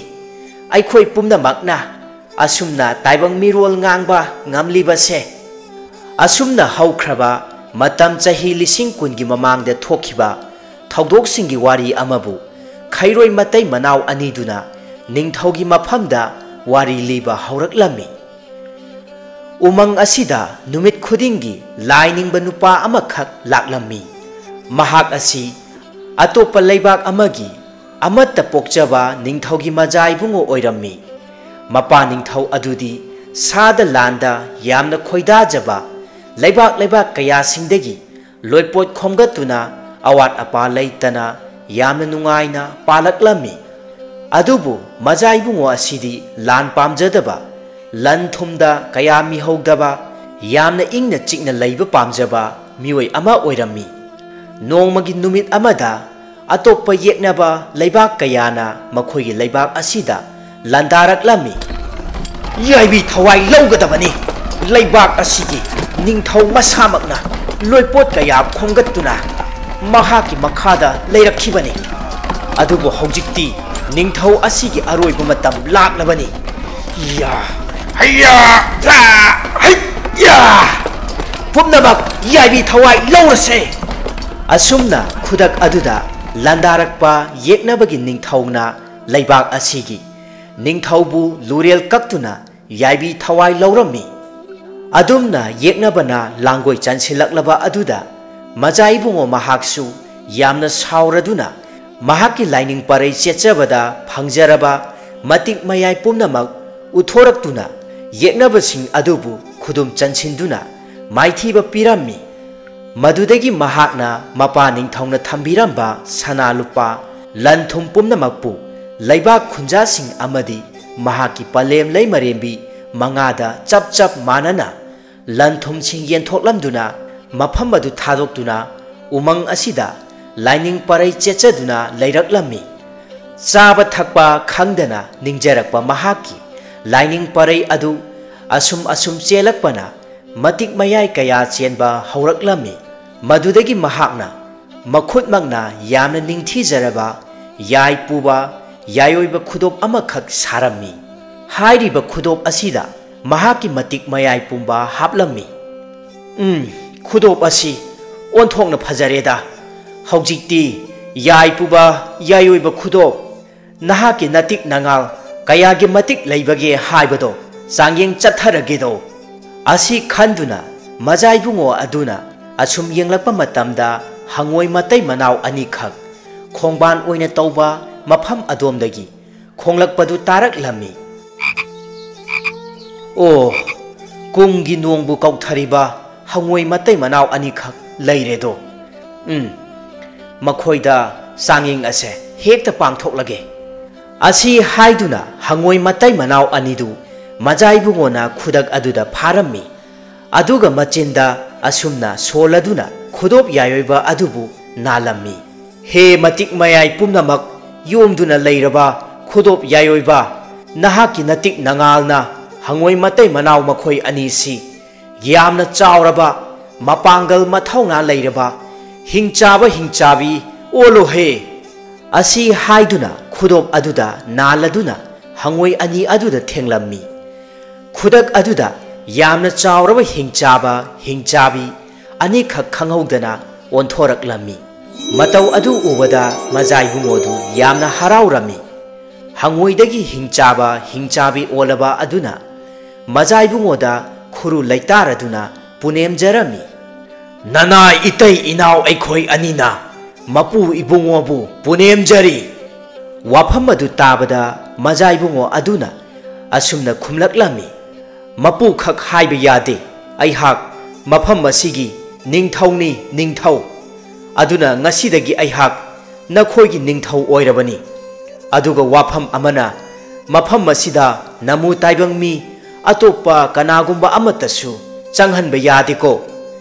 ꯑꯩꯈꯣꯏ ꯄꯨꯝꯅꯃꯛꯅ ꯑꯁꯨꯝꯅ ꯇꯥꯏꯕꯪ ꯃꯤꯔꯣꯜ ꯉꯥꯡꯕ ꯉꯝꯂꯤꯕꯁꯦ꯫" ꯑꯁꯨꯝꯅ ꯍꯧꯈ꯭ꯔꯕ ꯃꯇꯝ ꯆꯍꯤ ꯂꯤꯁꯤꯡ ꯀꯨꯟꯒꯤ ꯃꯃꯥꯡꯗ ꯊꯣꯛꯈꯤꯕ ꯊꯧꯗꯣꯛꯁꯤꯡꯒꯤ ꯋꯥꯔꯤ ꯑꯃꯕꯨ ꯈꯩꯔꯣꯏ ꯃꯇꯩ ꯃꯅꯥꯎ ꯑꯅꯤꯗꯨꯅ ꯅꯤꯡꯊꯧꯒꯤ ꯃꯐꯝꯗ ꯋꯥꯔꯤ ꯂꯤꯕ ꯍꯧꯔꯛꯂꯝꯃꯤ꯫ ꯎꯃꯪ ꯑꯁꯤꯗ ꯅꯨꯃꯤꯠ ꯈꯨꯗꯤꯡꯒꯤ ꯂꯥꯏ ꯅꯤꯡꯕ ꯅꯨꯄꯥ ꯑꯃꯈꯛ ꯂꯥꯛꯂꯝꯃꯤ꯫ ꯃꯍꯥꯛ ꯑꯁꯤ ꯑꯇꯣꯞꯄ ꯂꯩꯕꯥꯛ ꯑꯃꯒꯤ ꯑꯃꯠꯇ ꯄꯣꯛꯆꯕ ꯅꯤꯡꯊꯧꯒꯤ ꯃꯖꯥ ꯏꯕꯨꯡꯉꯣ ꯑꯣꯏꯔꯝꯃꯤ꯫ ꯃꯄꯥ ꯅꯤꯡꯊꯧ ꯑꯗꯨꯗꯤ ꯁꯥꯗ ꯂꯥꯟꯗ ꯌꯥꯝꯅ ꯈꯣꯏꯗꯥꯖꯕ, ꯂꯩꯕꯥꯛ ꯂꯩꯕꯥꯛ ꯀꯌꯥꯁꯤꯡꯗꯒꯤ ꯂꯣꯏꯄꯣꯠ ꯈꯣꯝꯒꯠꯇꯨꯅ ꯑꯋꯥꯠ ꯑꯄꯥ ꯂꯩꯇꯅ ꯌꯥꯝꯅ ꯅꯨꯡꯉꯥꯏꯅ ꯄꯥꯜꯂꯛꯂꯝꯃꯤ꯫ ꯑꯗꯨꯕꯨ ꯃꯖꯥ ꯏꯕꯨꯡꯉꯣ ꯑꯁꯤꯗꯤ ꯂꯥꯟ ꯄꯥꯝꯖꯗꯕ, ꯂꯟ ꯊꯨꯝꯗ ꯀꯌꯥ ꯃꯤꯍꯧꯗꯕ, ꯌꯥꯝꯅ ꯏꯪꯅ ꯆꯤꯛꯅ ꯂꯩꯕ ꯄꯥꯝꯖꯕ ꯃꯤꯑꯣꯏ ꯑꯃ ꯑꯣꯏꯔꯝꯃꯤ꯫ ꯅꯣꯡꯃꯒꯤ ꯅꯨꯃꯤꯠ ꯑꯃꯗ ꯑꯇꯣꯞꯄ ꯌꯦꯛꯅꯕ ꯂꯩꯕꯥꯛ ꯀꯌꯥꯅ ꯃꯈꯣꯏꯒꯤ ꯂꯩꯕꯥꯛ ꯑꯁꯤꯗ ꯂꯥꯟꯗꯥꯔꯛꯂꯝꯃꯤ꯫ "ꯌꯥꯏꯕꯤ ꯊꯋꯥꯏ ꯂꯧꯒꯗꯕꯅꯤ꯫ ꯂꯩꯕꯥꯛ ꯑꯁꯤꯒꯤ ꯅꯤꯡꯊꯧ ꯃꯁꯥꯃꯛꯅ ꯂꯣꯏꯄꯣꯠ ꯀꯌꯥ ꯈꯣꯝꯒꯠꯇꯨꯅ ꯃꯍꯥꯛꯀꯤ ꯃꯈꯥꯗ ꯂꯩꯔꯛꯈꯤꯕꯅꯤ꯫ ꯑꯗꯨꯕꯨ ꯍꯧꯖꯤꯛꯇꯤ ꯅꯤꯡꯊꯧ ꯑꯁꯤꯒꯤ ꯑꯔꯣꯏꯕ ꯃꯇꯝ ꯂꯥꯛꯂꯕꯅꯤ꯫ ꯌꯥ, ꯍꯩꯌꯥ, ꯌꯥ, ꯍꯩꯌꯥ! ꯄꯨꯝꯅꯃꯛ ꯌꯥꯏꯕꯤ ꯊꯋꯥꯏ ꯂꯧꯔꯁꯦ!" ꯑꯁꯨꯝꯅ ꯈꯨꯗꯛ ꯑꯗꯨꯗ ꯂꯥꯟꯗꯥꯔꯛꯄ ꯌꯦꯛꯅꯕꯒꯤ ꯅꯤꯡꯊꯧꯅ ꯂꯩꯕꯥꯛ ꯑꯁꯤꯒꯤ ꯅꯤꯡꯊꯧꯕꯨ ꯂꯨꯔꯦꯜ ꯀꯛꯇꯨꯅ ꯌꯥꯏꯕꯤ ꯊꯋꯥꯏ ꯂꯧꯔꯝꯃꯤ꯫ ꯑꯗꯨꯝꯅ ꯌꯦꯛꯅꯕꯅ ꯂꯥꯡꯒꯣꯏ ꯆꯟꯁꯤꯜꯂꯛꯂꯕ ꯑꯗꯨꯗ ꯃꯖꯥ ꯏꯕꯨꯡꯉꯣ ꯃꯍꯥꯛꯁꯨ ꯌꯥꯝꯅ ꯁꯥꯎꯔꯗꯨꯅ ꯃꯍꯥꯛꯀꯤ ꯂꯥꯏꯅꯤꯡ ꯄꯔꯩ ꯆꯦꯠꯆꯕꯗ ꯐꯪꯖꯔꯕ ꯃꯇꯤꯛ ꯃꯌꯥꯏ ꯄꯨꯝꯅꯃꯛ ꯎꯠꯊꯣꯔꯛꯇꯨꯅ ꯌꯦꯛꯅꯕꯁꯤꯡ ꯑꯗꯨꯕꯨ ꯈꯨꯗꯨꯝ ꯆꯟꯁꯤꯟꯗꯨꯅ ꯃꯥꯏꯊꯤꯕ ꯄꯤꯔꯝꯃꯤ꯫ ꯃꯗꯨꯗꯒꯤ ꯃꯍꯥꯛꯅ ꯃꯄꯥ ꯅꯤꯡꯊꯧꯅ ꯊꯝꯕꯤꯔꯝꯕ ꯁꯅꯥ ꯂꯨꯄꯥ, ꯂꯟ ꯊꯨꯝ ꯄꯨꯝꯅꯃꯛꯄꯨ ꯂꯩꯕꯥꯛ ꯈꯨꯟꯖꯥꯁꯤꯡ ꯑꯃꯗꯤ ꯃꯍꯥꯛꯀꯤ ꯄꯂꯦꯝ ꯂꯩꯃꯔꯦꯝꯕꯤ ꯃꯉꯥꯗ ꯆꯞ ꯆꯞ ꯃꯥꯟꯅꯅ ꯂꯟ ꯊꯨꯝꯁꯤꯡ ꯌꯦꯟꯊꯣꯛꯂꯝꯗꯨꯅ ꯃꯐꯝ ꯑꯗꯨ ꯊꯥꯗꯣꯛꯇꯨꯅ ꯎꯃꯪ ꯑꯁꯤꯗ ꯂꯥꯏꯅꯤꯡ ꯄꯔꯩ ꯆꯦꯠꯆꯗꯨꯅ ꯂꯩꯔꯛꯂꯝꯃꯤ꯫ ꯆꯥꯕ ꯊꯛꯄ ꯈꯪꯗꯅ ꯅꯤꯡꯖꯔꯛꯄ ꯃꯍꯥꯛꯀꯤ ꯂꯥꯏꯅꯤꯡ ꯄꯔꯩ ꯑꯗꯨ ꯑꯁꯨꯝ ꯑꯁꯨꯝ ꯆꯦꯜꯂꯛꯄꯅ ꯃꯇꯤꯛ ꯃꯌꯥꯏ ꯀꯌꯥ ꯆꯦꯟꯕ ꯍꯧꯔꯛꯂꯝꯃꯤ꯫ ꯃꯗꯨꯗꯒꯤ ꯃꯍꯥꯛꯅ ꯃꯈꯨꯠꯃꯛꯅ ꯌꯥꯝꯅ ꯅꯤꯡꯊꯤꯖꯔꯕ ꯌꯥꯏ ꯄꯨꯕ ꯌꯥꯏꯑꯣꯏꯕ ꯈꯨꯗꯣꯞ ꯑꯃꯈꯛ ꯁꯥꯔꯝꯃꯤ꯫ ꯍꯥꯏꯔꯤꯕ ꯈꯨꯗꯣꯞ ꯑꯁꯤꯗ ꯃꯍꯥꯛꯀꯤ ꯃꯇꯤꯛ ꯃꯌꯥꯏ ꯄꯨꯝꯕ ꯍꯥꯞꯂꯝꯃꯤ꯫ ꯎꯝ, ꯈꯨꯗꯣꯞ ꯑꯁꯤ ꯑꯣꯟꯊꯣꯛꯅ ꯐꯖꯔꯦꯗ꯫ ꯍꯧꯖꯤꯛꯇꯤ ꯌꯥꯏ ꯄꯨꯕ ꯌꯥꯏꯑꯣꯏꯕ ꯈꯨꯗꯣꯞ, ꯅꯍꯥꯛꯀꯤ ꯅꯇꯤꯛ ꯅꯉꯥꯜ ꯀꯌꯥꯒꯤ ꯃꯇꯤꯛ ꯂꯩꯕꯒꯦ ꯍꯥꯏꯕꯗꯣ ꯆꯥꯡꯌꯦꯡ ꯆꯠꯊꯔꯒꯦꯗꯣ꯫ ꯑꯁꯤ ꯈꯟꯗꯨꯅ ꯃꯖꯥ ꯏꯕꯨꯡꯉꯣ ꯑꯗꯨꯅ ꯑꯁꯨꯝ ꯌꯦꯡꯂꯛꯄ ꯃꯇꯝꯗ ꯍꯪꯉꯣꯏ ꯃꯇꯩ ꯃꯅꯥꯎ ꯑꯅꯤꯈꯛ ꯈꯣꯡꯕꯥꯟ ꯑꯣꯏꯅ ꯇꯧꯕ ꯃꯐꯝ ꯑꯗꯣꯝꯗꯒꯤ ꯈꯣꯡꯂꯛꯄꯗꯨ ꯇꯥꯔꯛꯂꯝꯃꯤ꯫ ꯑꯣ, ꯀꯨꯝꯒꯤ ꯅꯣꯡꯕꯨ ꯀꯧꯊꯔꯤꯕ ꯍꯪꯉꯣꯏ ꯃꯇꯩ ꯃꯅꯥꯎ ꯑꯅꯤꯈꯛ ꯂꯩꯔꯦꯗꯣ꯫ ꯎꯝ, ꯃꯈꯣꯏꯗ ꯆꯥꯡꯌꯦꯡ ꯑꯁꯦ ꯍꯦꯛꯇ ꯄꯥꯡꯊꯣꯛꯂꯒꯦ꯫ ꯑꯁꯤ ꯍꯥꯏꯗꯨꯅ ꯍꯪꯉꯣꯏ ꯃꯇꯩ ꯃꯅꯥꯎ ꯑꯅꯤꯗꯨ ꯃꯖꯥ ꯏꯕꯨꯡꯉꯣꯅ ꯈꯨꯗꯛ ꯑꯗꯨꯗ ꯐꯥꯔꯝꯃꯤ꯫ ꯑꯗꯨꯒ ꯃꯆꯤꯟꯗ ꯑꯁꯨꯝꯅ ꯁꯣꯜꯂꯗꯨꯅ ꯈꯨꯗꯣꯞ ꯌꯥꯏꯑꯣꯏꯕ ꯑꯗꯨꯕꯨ ꯅꯥꯜꯂꯝꯃꯤ꯫ ꯍꯦ ꯃꯇꯤꯛ ꯃꯌꯥꯏ ꯄꯨꯝꯅꯃꯛ ꯌꯣꯝꯗꯨꯅ ꯂꯩꯔꯕ ꯈꯨꯗꯣꯞ ꯌꯥꯏꯑꯣꯏꯕ, ꯅꯍꯥꯛꯀꯤ ꯅꯇꯤꯛ ꯅꯉꯥꯜꯅ ꯍꯪꯉꯣꯏ ꯃꯇꯩ ꯃꯅꯥꯎ ꯃꯈꯣꯏ ꯑꯅꯤꯁꯤ ꯌꯥꯝꯅ ꯆꯥꯎꯔꯕ, ꯃꯄꯥꯡꯒꯜ ꯃꯊꯧꯅꯥ ꯂꯩꯔꯕ, ꯍꯤꯡꯆꯥꯕ ꯍꯤꯡꯆꯥꯕꯤ ꯑꯣꯜꯂꯣꯍꯦ꯫ ꯑꯁꯤ ꯍꯥꯏꯗꯨꯅ ꯈꯨꯗꯣꯞ ꯑꯗꯨꯗ ꯅꯥꯜꯂꯗꯨꯅ ꯍꯪꯉꯣꯏ ꯑꯅꯤ ꯑꯗꯨꯗ ꯊꯦꯡꯂꯝꯃꯤ꯫ ꯈꯨꯗꯛ ꯑꯗꯨꯗ ꯌꯥꯝꯅ ꯆꯥꯎꯔꯕ ꯍꯤꯡꯆꯥꯕ ꯍꯤꯡꯆꯥꯕꯤ ꯑꯅꯤꯈꯛ ꯈꯪꯍꯧꯗꯅ ꯑꯣꯟꯊꯣꯔꯛꯂꯝꯃꯤ꯫ ꯃꯇꯧ ꯑꯗꯨ ꯎꯕꯗ ꯃꯖꯥ ꯏꯕꯨꯡꯉꯣꯗꯨ ꯌꯥꯝꯅ ꯍꯔꯥꯎꯔꯝꯃꯤ꯫ ꯍꯉꯣꯏꯗꯒꯤ ꯍꯤꯡꯆꯥꯕ ꯍꯤꯡꯆꯥꯕꯤ ꯑꯣꯜꯂꯕ ꯑꯗꯨꯅ ꯃꯖꯥ ꯏꯕꯨꯡꯉꯣꯗ ꯈꯨꯔꯨ ꯂꯩꯇꯥꯔꯗꯨꯅ ꯄꯨꯅꯦꯝꯖꯔꯝꯃꯤ꯫ "ꯅꯅꯥꯏ ꯏꯇꯩ ꯏꯅꯥꯎ ꯑꯩꯈꯣꯏ ꯑꯅꯤꯅ ꯃꯄꯨ ꯏꯕꯨꯡꯉꯣꯕꯨ ꯄꯨꯅꯦꯝꯖꯔꯤ꯫" ꯋꯥꯐꯝ ꯑꯗꯨ ꯇꯥꯕꯗ ꯃꯖꯥ ꯏꯕꯨꯡꯉꯣ ꯑꯗꯨꯅ ꯑꯁꯨꯝꯅ ꯈꯨꯝꯂꯛꯂꯝꯃꯤ, "ꯃꯄꯨꯈꯛ ꯍꯥꯏꯕ ꯌꯥꯗꯦ, ꯑꯩꯍꯥꯛ ꯃꯐꯝ ꯑꯁꯤꯒꯤ ꯅꯤꯡꯊꯧꯅꯤ, ꯅꯤꯡꯊꯧ꯫ ꯑꯗꯨꯅ ꯉꯁꯤꯗꯒꯤ ꯑꯩꯍꯥꯛ ꯅꯈꯣꯏꯒꯤ ꯅꯤꯡꯊꯧ ꯑꯣꯏꯔꯕꯅꯤ꯫ ꯑꯗꯨꯒ ꯋꯥꯐꯝ ꯑꯃꯅ, ꯃꯐꯝ ꯑꯁꯤꯗ ꯅꯃꯨ ꯇꯥꯏꯕꯪ ꯃꯤ ꯑꯇꯣꯞꯄ ꯀꯅꯥꯒꯨꯝꯕ ꯑꯃꯠꯇꯁꯨ ꯆꯪꯍꯟꯕ ꯌꯥꯗꯦꯀꯣ꯫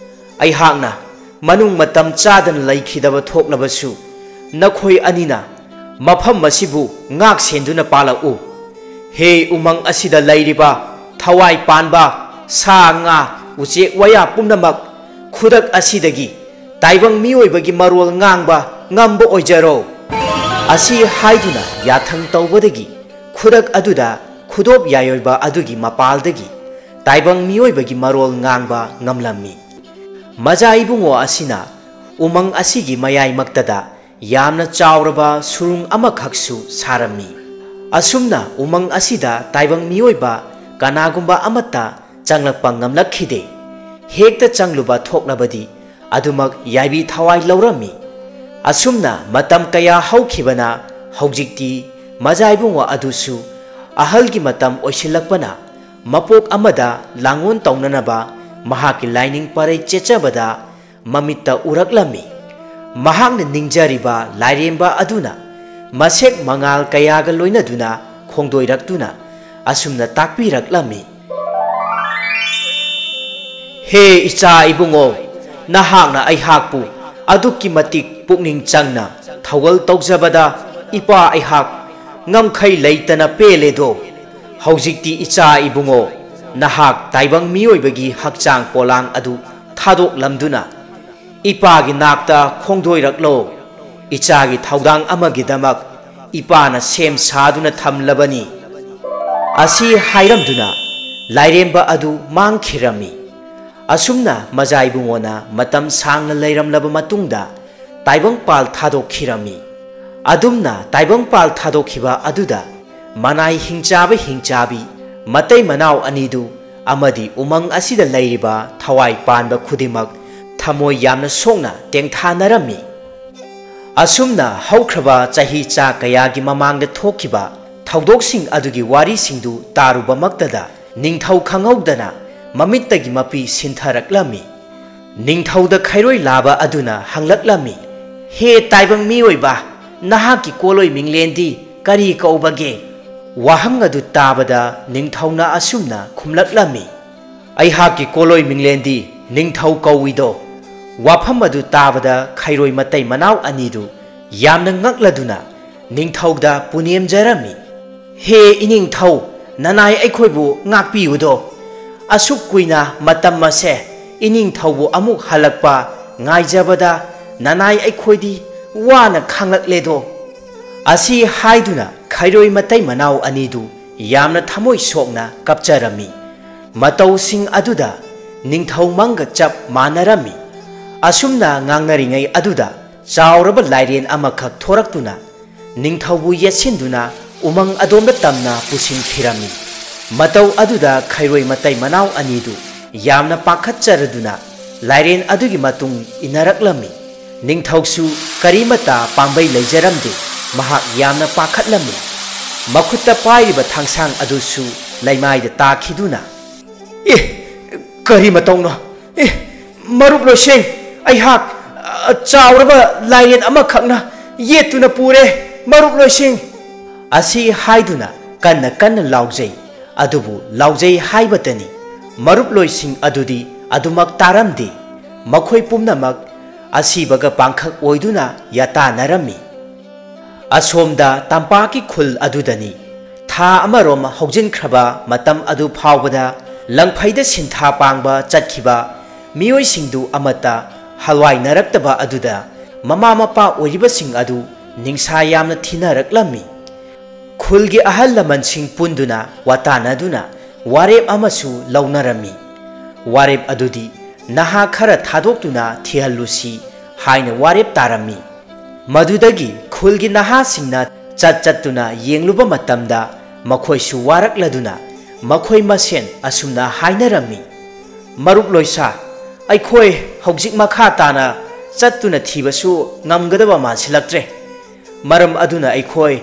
ꯑꯩꯍꯥꯛꯅ ꯃꯅꯨꯡ ꯃꯇꯝ ꯆꯥꯗꯅ ꯂꯩꯈꯤꯗꯕ ꯊꯣꯛꯂꯕꯁꯨ, ꯅꯈꯣꯏ ꯑꯅꯤꯅ ꯃꯐꯝ ꯑꯁꯤꯕꯨ ꯉꯥꯛ ꯁꯦꯟꯗꯨꯅ ꯄꯥꯜꯂꯛꯎ꯫ ꯍꯦ ꯎꯃꯪ ꯑꯁꯤꯗ ꯂꯩꯔꯤꯕ ꯊꯋꯥꯏ ꯄꯥꯟꯕ ꯁꯥ ꯉꯥ, ꯎꯆꯦꯛ ꯋꯥꯌꯥ ꯄꯨꯝꯅꯃꯛ, ꯈꯨꯗꯛ ꯑꯁꯤꯗꯒꯤ ꯇꯥꯏꯕꯪ ꯃꯤꯑꯣꯏꯕꯒꯤ ꯃꯔꯣꯜ ꯉꯥꯡꯕ ꯉꯝꯕ ꯑꯣꯏꯖꯔꯣ꯫" ꯑꯁꯤ ꯍꯥꯏꯗꯨꯅ ꯌꯥꯊꯪ ꯇꯧꯕꯗꯒꯤ ꯈꯨꯗꯛ ꯑꯗꯨꯗ ꯈꯨꯗꯣꯞ ꯌꯥꯏꯑꯣꯏꯕ ꯑꯗꯨꯒꯤ ꯃꯄꯥꯜꯗꯒꯤ ꯇꯥꯏꯕꯪ ꯃꯤꯑꯣꯏꯕꯒꯤ ꯃꯔꯣꯜ ꯉꯥꯡꯕ ꯉꯝꯂꯝꯃꯤ꯫ ꯃꯖꯥ ꯏꯕꯨꯡꯉꯣ ꯑꯁꯤꯅ ꯎꯃꯪ ꯑꯁꯤꯒꯤ ꯃꯌꯥꯏꯃꯛꯇꯗ ꯌꯥꯝꯅ ꯆꯥꯎꯔꯕ ꯁꯨꯔꯨꯡ ꯑꯃꯈꯛꯁꯨ ꯁꯥꯔꯝꯃꯤ꯫ ꯑꯁꯨꯝꯅ ꯎꯃꯪ ꯑꯁꯤꯗ ꯇꯥꯏꯕꯪ ꯃꯤꯑꯣꯏꯕ ꯀꯅꯥꯒꯨꯝꯕ ꯑꯃꯠꯇ ꯆꯪꯂꯛꯄ ꯉꯝꯂꯛꯈꯤꯗꯦ꯫ ꯍꯦꯛꯇ ꯆꯪꯂꯨꯕ ꯊꯣꯛꯂꯕꯗꯤ ꯑꯗꯨꯃꯛ ꯌꯥꯏꯕꯤ ꯊꯋꯥꯏ ꯂꯧꯔꯝꯃꯤ꯫ ꯑꯁꯨꯝꯅ ꯃꯇꯝ ꯀꯌꯥ ꯍꯧꯈꯤꯕꯅ ꯍꯧꯖꯤꯛꯇꯤ ꯃꯖꯥ ꯏꯕꯨꯡꯉꯣ ꯑꯗꯨꯁꯨ ꯑꯍꯜꯒꯤ ꯃꯇꯝ ꯑꯣꯏꯁꯤꯜꯂꯛꯄꯅ ꯃꯄꯣꯛ ꯑꯃꯗ ꯂꯥꯡꯑꯣꯟ ꯇꯧꯅꯅꯕ ꯃꯍꯥꯛꯀꯤ ꯂꯥꯏꯅꯤꯡ ꯄꯔꯩ ꯆꯦꯠꯆꯕꯗ ꯃꯃꯤꯠꯇ ꯎꯔꯛꯂꯝꯃꯤ꯫ ꯃꯍꯥꯛꯅ ꯅꯤꯡꯖꯔꯤꯕ ꯂꯥꯏꯔꯦꯝꯕ ꯑꯗꯨꯅ ꯃꯁꯦꯛ ꯃꯉꯥꯜ ꯀꯌꯥꯒ ꯂꯣꯏꯅꯗꯨꯅ ꯈꯣꯡꯗꯣꯏꯔꯛꯇꯨꯅ ꯑꯁꯨꯝꯅ ꯇꯥꯛꯄꯤꯔꯛꯂꯝꯃꯤ, "ꯍꯦ ꯏꯆꯥ ꯏꯕꯨꯡꯉꯣ, ꯅꯍꯥꯛꯅ ꯑꯩꯍꯥꯛꯄꯨ ꯑꯗꯨꯛꯀꯤ ꯃꯇꯤꯛ ꯄꯨꯛꯅꯤꯡ ꯆꯪꯅ ꯊꯧꯒꯜ ꯇꯧꯖꯕꯗ ꯏꯄꯥ ꯑꯩꯍꯥꯛ ꯉꯝꯈꯩ ꯂꯩꯇꯅ ꯄꯦꯜꯂꯦꯗꯣ꯫ ꯍꯧꯖꯤꯛꯇꯤ ꯏꯆꯥ ꯏꯕꯨꯡꯉꯣ, ꯅꯍꯥꯛ ꯇꯥꯏꯕꯪ ꯃꯤꯑꯣꯏꯕꯒꯤ ꯍꯛꯆꯥꯡ ꯄꯣꯂꯥꯡ ꯑꯗꯨ ꯊꯥꯗꯣꯛꯂꯝꯗꯨꯅ ꯏꯄꯥꯒꯤ ꯅꯥꯛꯇ ꯈꯣꯡꯗꯣꯏꯔꯛꯂꯣ꯫ ꯏꯆꯥꯒꯤ ꯊꯧꯗꯥꯡ ꯑꯃꯒꯤꯗꯃꯛ ꯏꯄꯥꯅ ꯁꯦꯝ ꯁꯥꯗꯨꯅ ꯊꯝꯂꯕꯅꯤ꯫" ꯑꯁꯤ ꯍꯥꯏꯔꯝꯗꯨꯅ ꯂꯥꯏꯔꯦꯝꯕ ꯑꯗꯨ ꯃꯥꯡꯈꯤꯔꯝꯃꯤ꯫ ꯑꯁꯨꯝꯅ ꯃꯖꯥ ꯏꯕꯨꯡꯉꯣꯅ ꯃꯇꯝ ꯁꯥꯡꯅ ꯂꯩꯔꯝꯂꯕ ꯃꯇꯨꯡꯗ ꯇꯥꯏꯕꯪꯄꯥꯜ ꯊꯥꯗꯣꯛꯈꯤꯔꯝꯃꯤ꯫ ꯑꯗꯨꯝꯅ ꯇꯥꯏꯕꯪꯄꯥꯜ ꯊꯥꯗꯣꯛꯈꯤꯕ ꯑꯗꯨꯗ ꯃꯅꯥꯏ ꯍꯤꯡꯆꯥꯕ ꯍꯤꯡꯆꯥꯕꯤ, ꯃꯇꯩ ꯃꯅꯥꯎ ꯑꯅꯤꯗꯨ ꯑꯃꯗꯤ ꯎꯃꯪ ꯑꯁꯤꯗ ꯂꯩꯔꯤꯕ ꯊꯋꯥꯏ ꯄꯥꯟꯕ ꯈꯨꯗꯤꯡꯃꯛ ꯊꯃꯣꯏ ꯌꯥꯝꯅ ꯁꯣꯛꯅ ꯇꯦꯡꯊꯥꯅꯔꯝꯃꯤ꯫ ꯑꯁꯨꯝꯅ ꯍꯧꯈ꯭ꯔꯕ ꯆꯍꯤ ꯆꯥ ꯀꯌꯥꯒꯤ ꯃꯃꯥꯡꯗ ꯊꯣꯛꯈꯤꯕ ꯊꯧꯗꯣꯛꯁꯤꯡ ꯑꯗꯨꯒꯤ ꯋꯥꯔꯤꯁꯤꯡꯗꯨ ꯇꯥꯔꯨꯕꯃꯛꯇꯗ ꯅꯤꯡꯊꯧ ꯈꯪꯍꯧꯗꯅ ꯃꯃꯤꯠꯇꯒꯤ ꯃꯄꯤ ꯁꯤꯟꯊꯔꯛꯂꯝꯃꯤ꯫ ꯅꯤꯡꯊꯧꯗ ꯈꯩꯔꯣꯏ ꯂꯥꯕ ꯑꯗꯨꯅ ꯍꯪꯂꯛꯂꯝꯃꯤ, "ꯍꯦ ꯇꯥꯏꯕꯪ ꯃꯤꯑꯣꯏꯕ, ꯅꯍꯥꯛꯀꯤ ꯀꯣꯂꯣꯏ ꯃꯤꯡꯂꯦꯟꯗꯤ ꯀꯔꯤ ꯀꯧꯕꯒꯦ?" ꯋꯥꯍꯪ ꯑꯗꯨ ꯇꯥꯕꯗ ꯅꯤꯡꯊꯧꯅ ꯑꯁꯨꯝꯅ ꯈꯨꯝꯂꯛꯂꯝꯃꯤ, "ꯑꯩꯍꯥꯛꯀꯤ ꯀꯣꯂꯣꯏ ꯃꯤꯡꯂꯦꯟꯗꯤ ꯅꯤꯡꯊꯧ ꯀꯧꯏꯗꯣ꯫" ꯋꯥꯐꯝ ꯑꯗꯨ ꯇꯥꯕꯗ ꯈꯩꯔꯣꯏ ꯃꯇꯩ ꯃꯅꯥꯎ ꯑꯅꯤꯗꯨ ꯌꯥꯝꯅ ꯉꯛꯂꯗꯨꯅ ꯅꯤꯡꯊꯧꯗ ꯄꯨꯅꯦꯝꯖꯔꯝꯃꯤ꯫ "ꯍꯦ ꯏꯅꯤꯡꯊꯧ, ꯅꯅꯥꯏ ꯑꯩꯈꯣꯏꯕꯨ ꯉꯥꯛꯄꯤꯌꯨꯗꯣ꯫ ꯑꯁꯨꯛ ꯀꯨꯏꯅ ꯃꯇꯝ ꯑꯁꯦ ꯏꯅꯤꯡꯊꯧꯕꯨ ꯑꯃꯨꯛ ꯍꯜꯂꯛꯄ ꯉꯥꯏꯖꯕꯗ ꯅꯅꯥꯏ ꯑꯩꯈꯣꯏꯗꯤ ꯋꯥꯅ ꯈꯥꯡꯂꯛꯂꯦꯗꯣ꯫" ꯑꯁꯤ ꯍꯥꯏꯗꯨꯅ ꯈꯩꯔꯣꯏ ꯃꯇꯩ ꯃꯅꯥꯎ ꯑꯅꯤꯗꯨ ꯌꯥꯝꯅ ꯊꯃꯣꯏ ꯁꯣꯛꯅ ꯀꯞꯆꯔꯝꯃꯤ꯫ ꯃꯇꯧꯁꯤꯡ ꯑꯗꯨꯗ ꯅꯤꯡꯊꯧ ꯃꯪꯒ ꯆꯞ ꯃꯥꯟꯅꯔꯝꯃꯤ꯫ ꯑꯁꯨꯝꯅ ꯉꯥꯡꯅꯔꯤꯉꯩ ꯑꯗꯨꯗ ꯆꯥꯎꯔꯕ ꯂꯥꯏꯔꯦꯟ ꯑꯃꯈꯛ ꯊꯣꯔꯛꯇꯨꯅ ꯅꯤꯡꯊꯧꯕꯨ ꯌꯦꯠꯁꯤꯟꯗꯨꯅ ꯎꯃꯪ ꯑꯗꯣꯝꯗ ꯇꯝꯅ ꯄꯨꯁꯤꯟꯈꯤꯔꯝꯃꯤ꯫ ꯃꯇꯧ ꯑꯗꯨꯗ ꯈꯩꯔꯣꯏ ꯃꯇꯩ ꯃꯅꯥꯎ ꯑꯅꯤꯗꯨ ꯌꯥꯝꯅ ꯄꯥꯈꯠꯆꯔꯗꯨꯅ ꯂꯥꯏꯔꯦꯟ ꯑꯗꯨꯒꯤ ꯃꯇꯨꯡ ꯏꯟꯅꯔꯛꯂꯝꯃꯤ꯫ ꯅꯤꯡꯊꯧꯁꯨ ꯀꯔꯤꯃꯇ ꯄꯥꯝꯕꯩ ꯂꯩꯖꯔꯝꯗꯦ꯫ ꯃꯍꯥꯛ ꯌꯥꯝꯅ ꯄꯥꯈꯠꯂꯝꯃꯤ꯫ ꯃꯈꯨꯠꯇ ꯄꯥꯏꯔꯤꯕ ꯊꯥꯡꯁꯥꯡ ꯑꯗꯨꯁꯨ ꯂꯩꯃꯥꯏꯗ ꯇꯥꯈꯤꯗꯨꯅ, "ꯑꯦ, ꯀꯔꯤ ꯃꯇꯧꯅꯣ? ꯑꯦ, ꯃꯔꯨꯞ ꯂꯣꯏꯁꯤꯡ, ꯑꯩꯍꯥꯛ, ꯑ, ꯆꯥꯎꯔꯕ ꯂꯥꯏꯔꯦꯟ ꯑꯃꯈꯛꯅ ꯌꯦꯠꯇꯨꯅ ꯄꯨꯔꯦ, ꯃꯔꯨꯞ ꯂꯣꯏꯁꯤꯡ!" ꯑꯁꯤ ꯍꯥꯏꯗꯨꯅ ꯀꯟꯅ ꯀꯟꯅ ꯂꯥꯎꯖꯩ꯫ ꯑꯗꯨꯕꯨ ꯂꯥꯎꯖꯩ ꯍꯥꯏꯕꯇꯅꯤ꯫ ꯃꯔꯨꯞꯂꯣꯏꯁꯤꯡ ꯑꯗꯨꯗꯤ ꯑꯗꯨꯃꯛ ꯇꯥꯔꯝꯗꯦ꯫ ꯃꯈꯣꯏ ꯄꯨꯝꯅꯃꯛ ꯑꯁꯤꯕꯒ ꯄꯥꯡꯈꯛ ꯑꯣꯏꯗꯨꯅ ꯌꯥꯇꯥꯅꯔꯝꯃꯤ꯫ ꯑꯁꯣꯝꯗ ꯇꯝꯄꯥꯛꯀꯤ ꯈꯨꯜ ꯑꯗꯨꯗꯅꯤ꯫ ꯊꯥ ꯑꯃꯔꯣꯝ ꯍꯧꯖꯤꯟꯈ꯭ꯔꯕ ꯃꯇꯝ ꯑꯗꯨ ꯐꯥꯎꯕꯗ ꯂꯪꯐꯩꯗ ꯁꯤꯟꯊꯥ ꯄꯥꯡꯕ ꯆꯠꯈꯤꯕ ꯃꯤꯑꯣꯏꯁꯤꯡꯗꯨ ꯑꯃꯠꯇ ꯍꯜꯋꯥꯏꯅꯔꯛꯇꯕ ꯑꯗꯨꯗ ꯃꯃꯥ ꯃꯄꯥ ꯑꯣꯏꯔꯤꯕꯁꯤꯡ ꯑꯗꯨ ꯅꯤꯡꯁꯥ ꯌꯥꯝꯅ ꯊꯤꯅꯔꯛꯂꯝꯃꯤ꯫ ꯈꯨꯜꯒꯤ ꯑꯍꯜ ꯂꯃꯟꯁꯤꯡ ꯄꯨꯟꯗꯨꯅ ꯋꯥꯇꯥꯅꯗꯨꯅ ꯋꯥꯔꯦꯞ ꯑꯃꯁꯨ ꯂꯧꯅꯔꯝꯃꯤ꯫ ꯋꯥꯔꯦꯞ ꯑꯗꯨꯗꯤ ꯅꯍꯥ ꯈꯔ ꯊꯥꯗꯣꯛꯇꯨꯅ ꯊꯤꯍꯜꯂꯨꯁꯤ ꯍꯥꯏꯅ ꯋꯥꯔꯦꯞ ꯇꯥꯔꯝꯃꯤ꯫ ꯃꯗꯨꯗꯒꯤ ꯈꯨꯜꯒꯤ ꯅꯍꯥꯁꯤꯡꯅ ꯆꯠ ꯆꯠꯇꯨꯅ ꯌꯦꯡꯂꯨꯕ ꯃꯇꯝꯗ, ꯃꯈꯣꯏꯁꯨ ꯋꯥꯔꯛꯂꯗꯨꯅ ꯃꯈꯣꯏ ꯃꯁꯦꯟ ꯑꯁꯨꯝꯅ ꯍꯥꯏꯅꯔꯝꯃꯤ, "ꯃꯔꯨꯞ ꯂꯣꯏꯁꯥ, ꯑꯩꯈꯣꯏ ꯍꯧꯖꯤꯛ ꯃꯈꯥ ꯇꯥꯅ ꯆꯠꯇꯨꯅ ꯊꯤꯕꯁꯨ ꯉꯝꯒꯗꯕ ꯃꯥꯟꯁꯤꯜꯂꯛꯇ꯭ꯔꯦ꯫ ꯃꯔꯝ ꯑꯗꯨꯅ ꯑꯩꯈꯣꯏ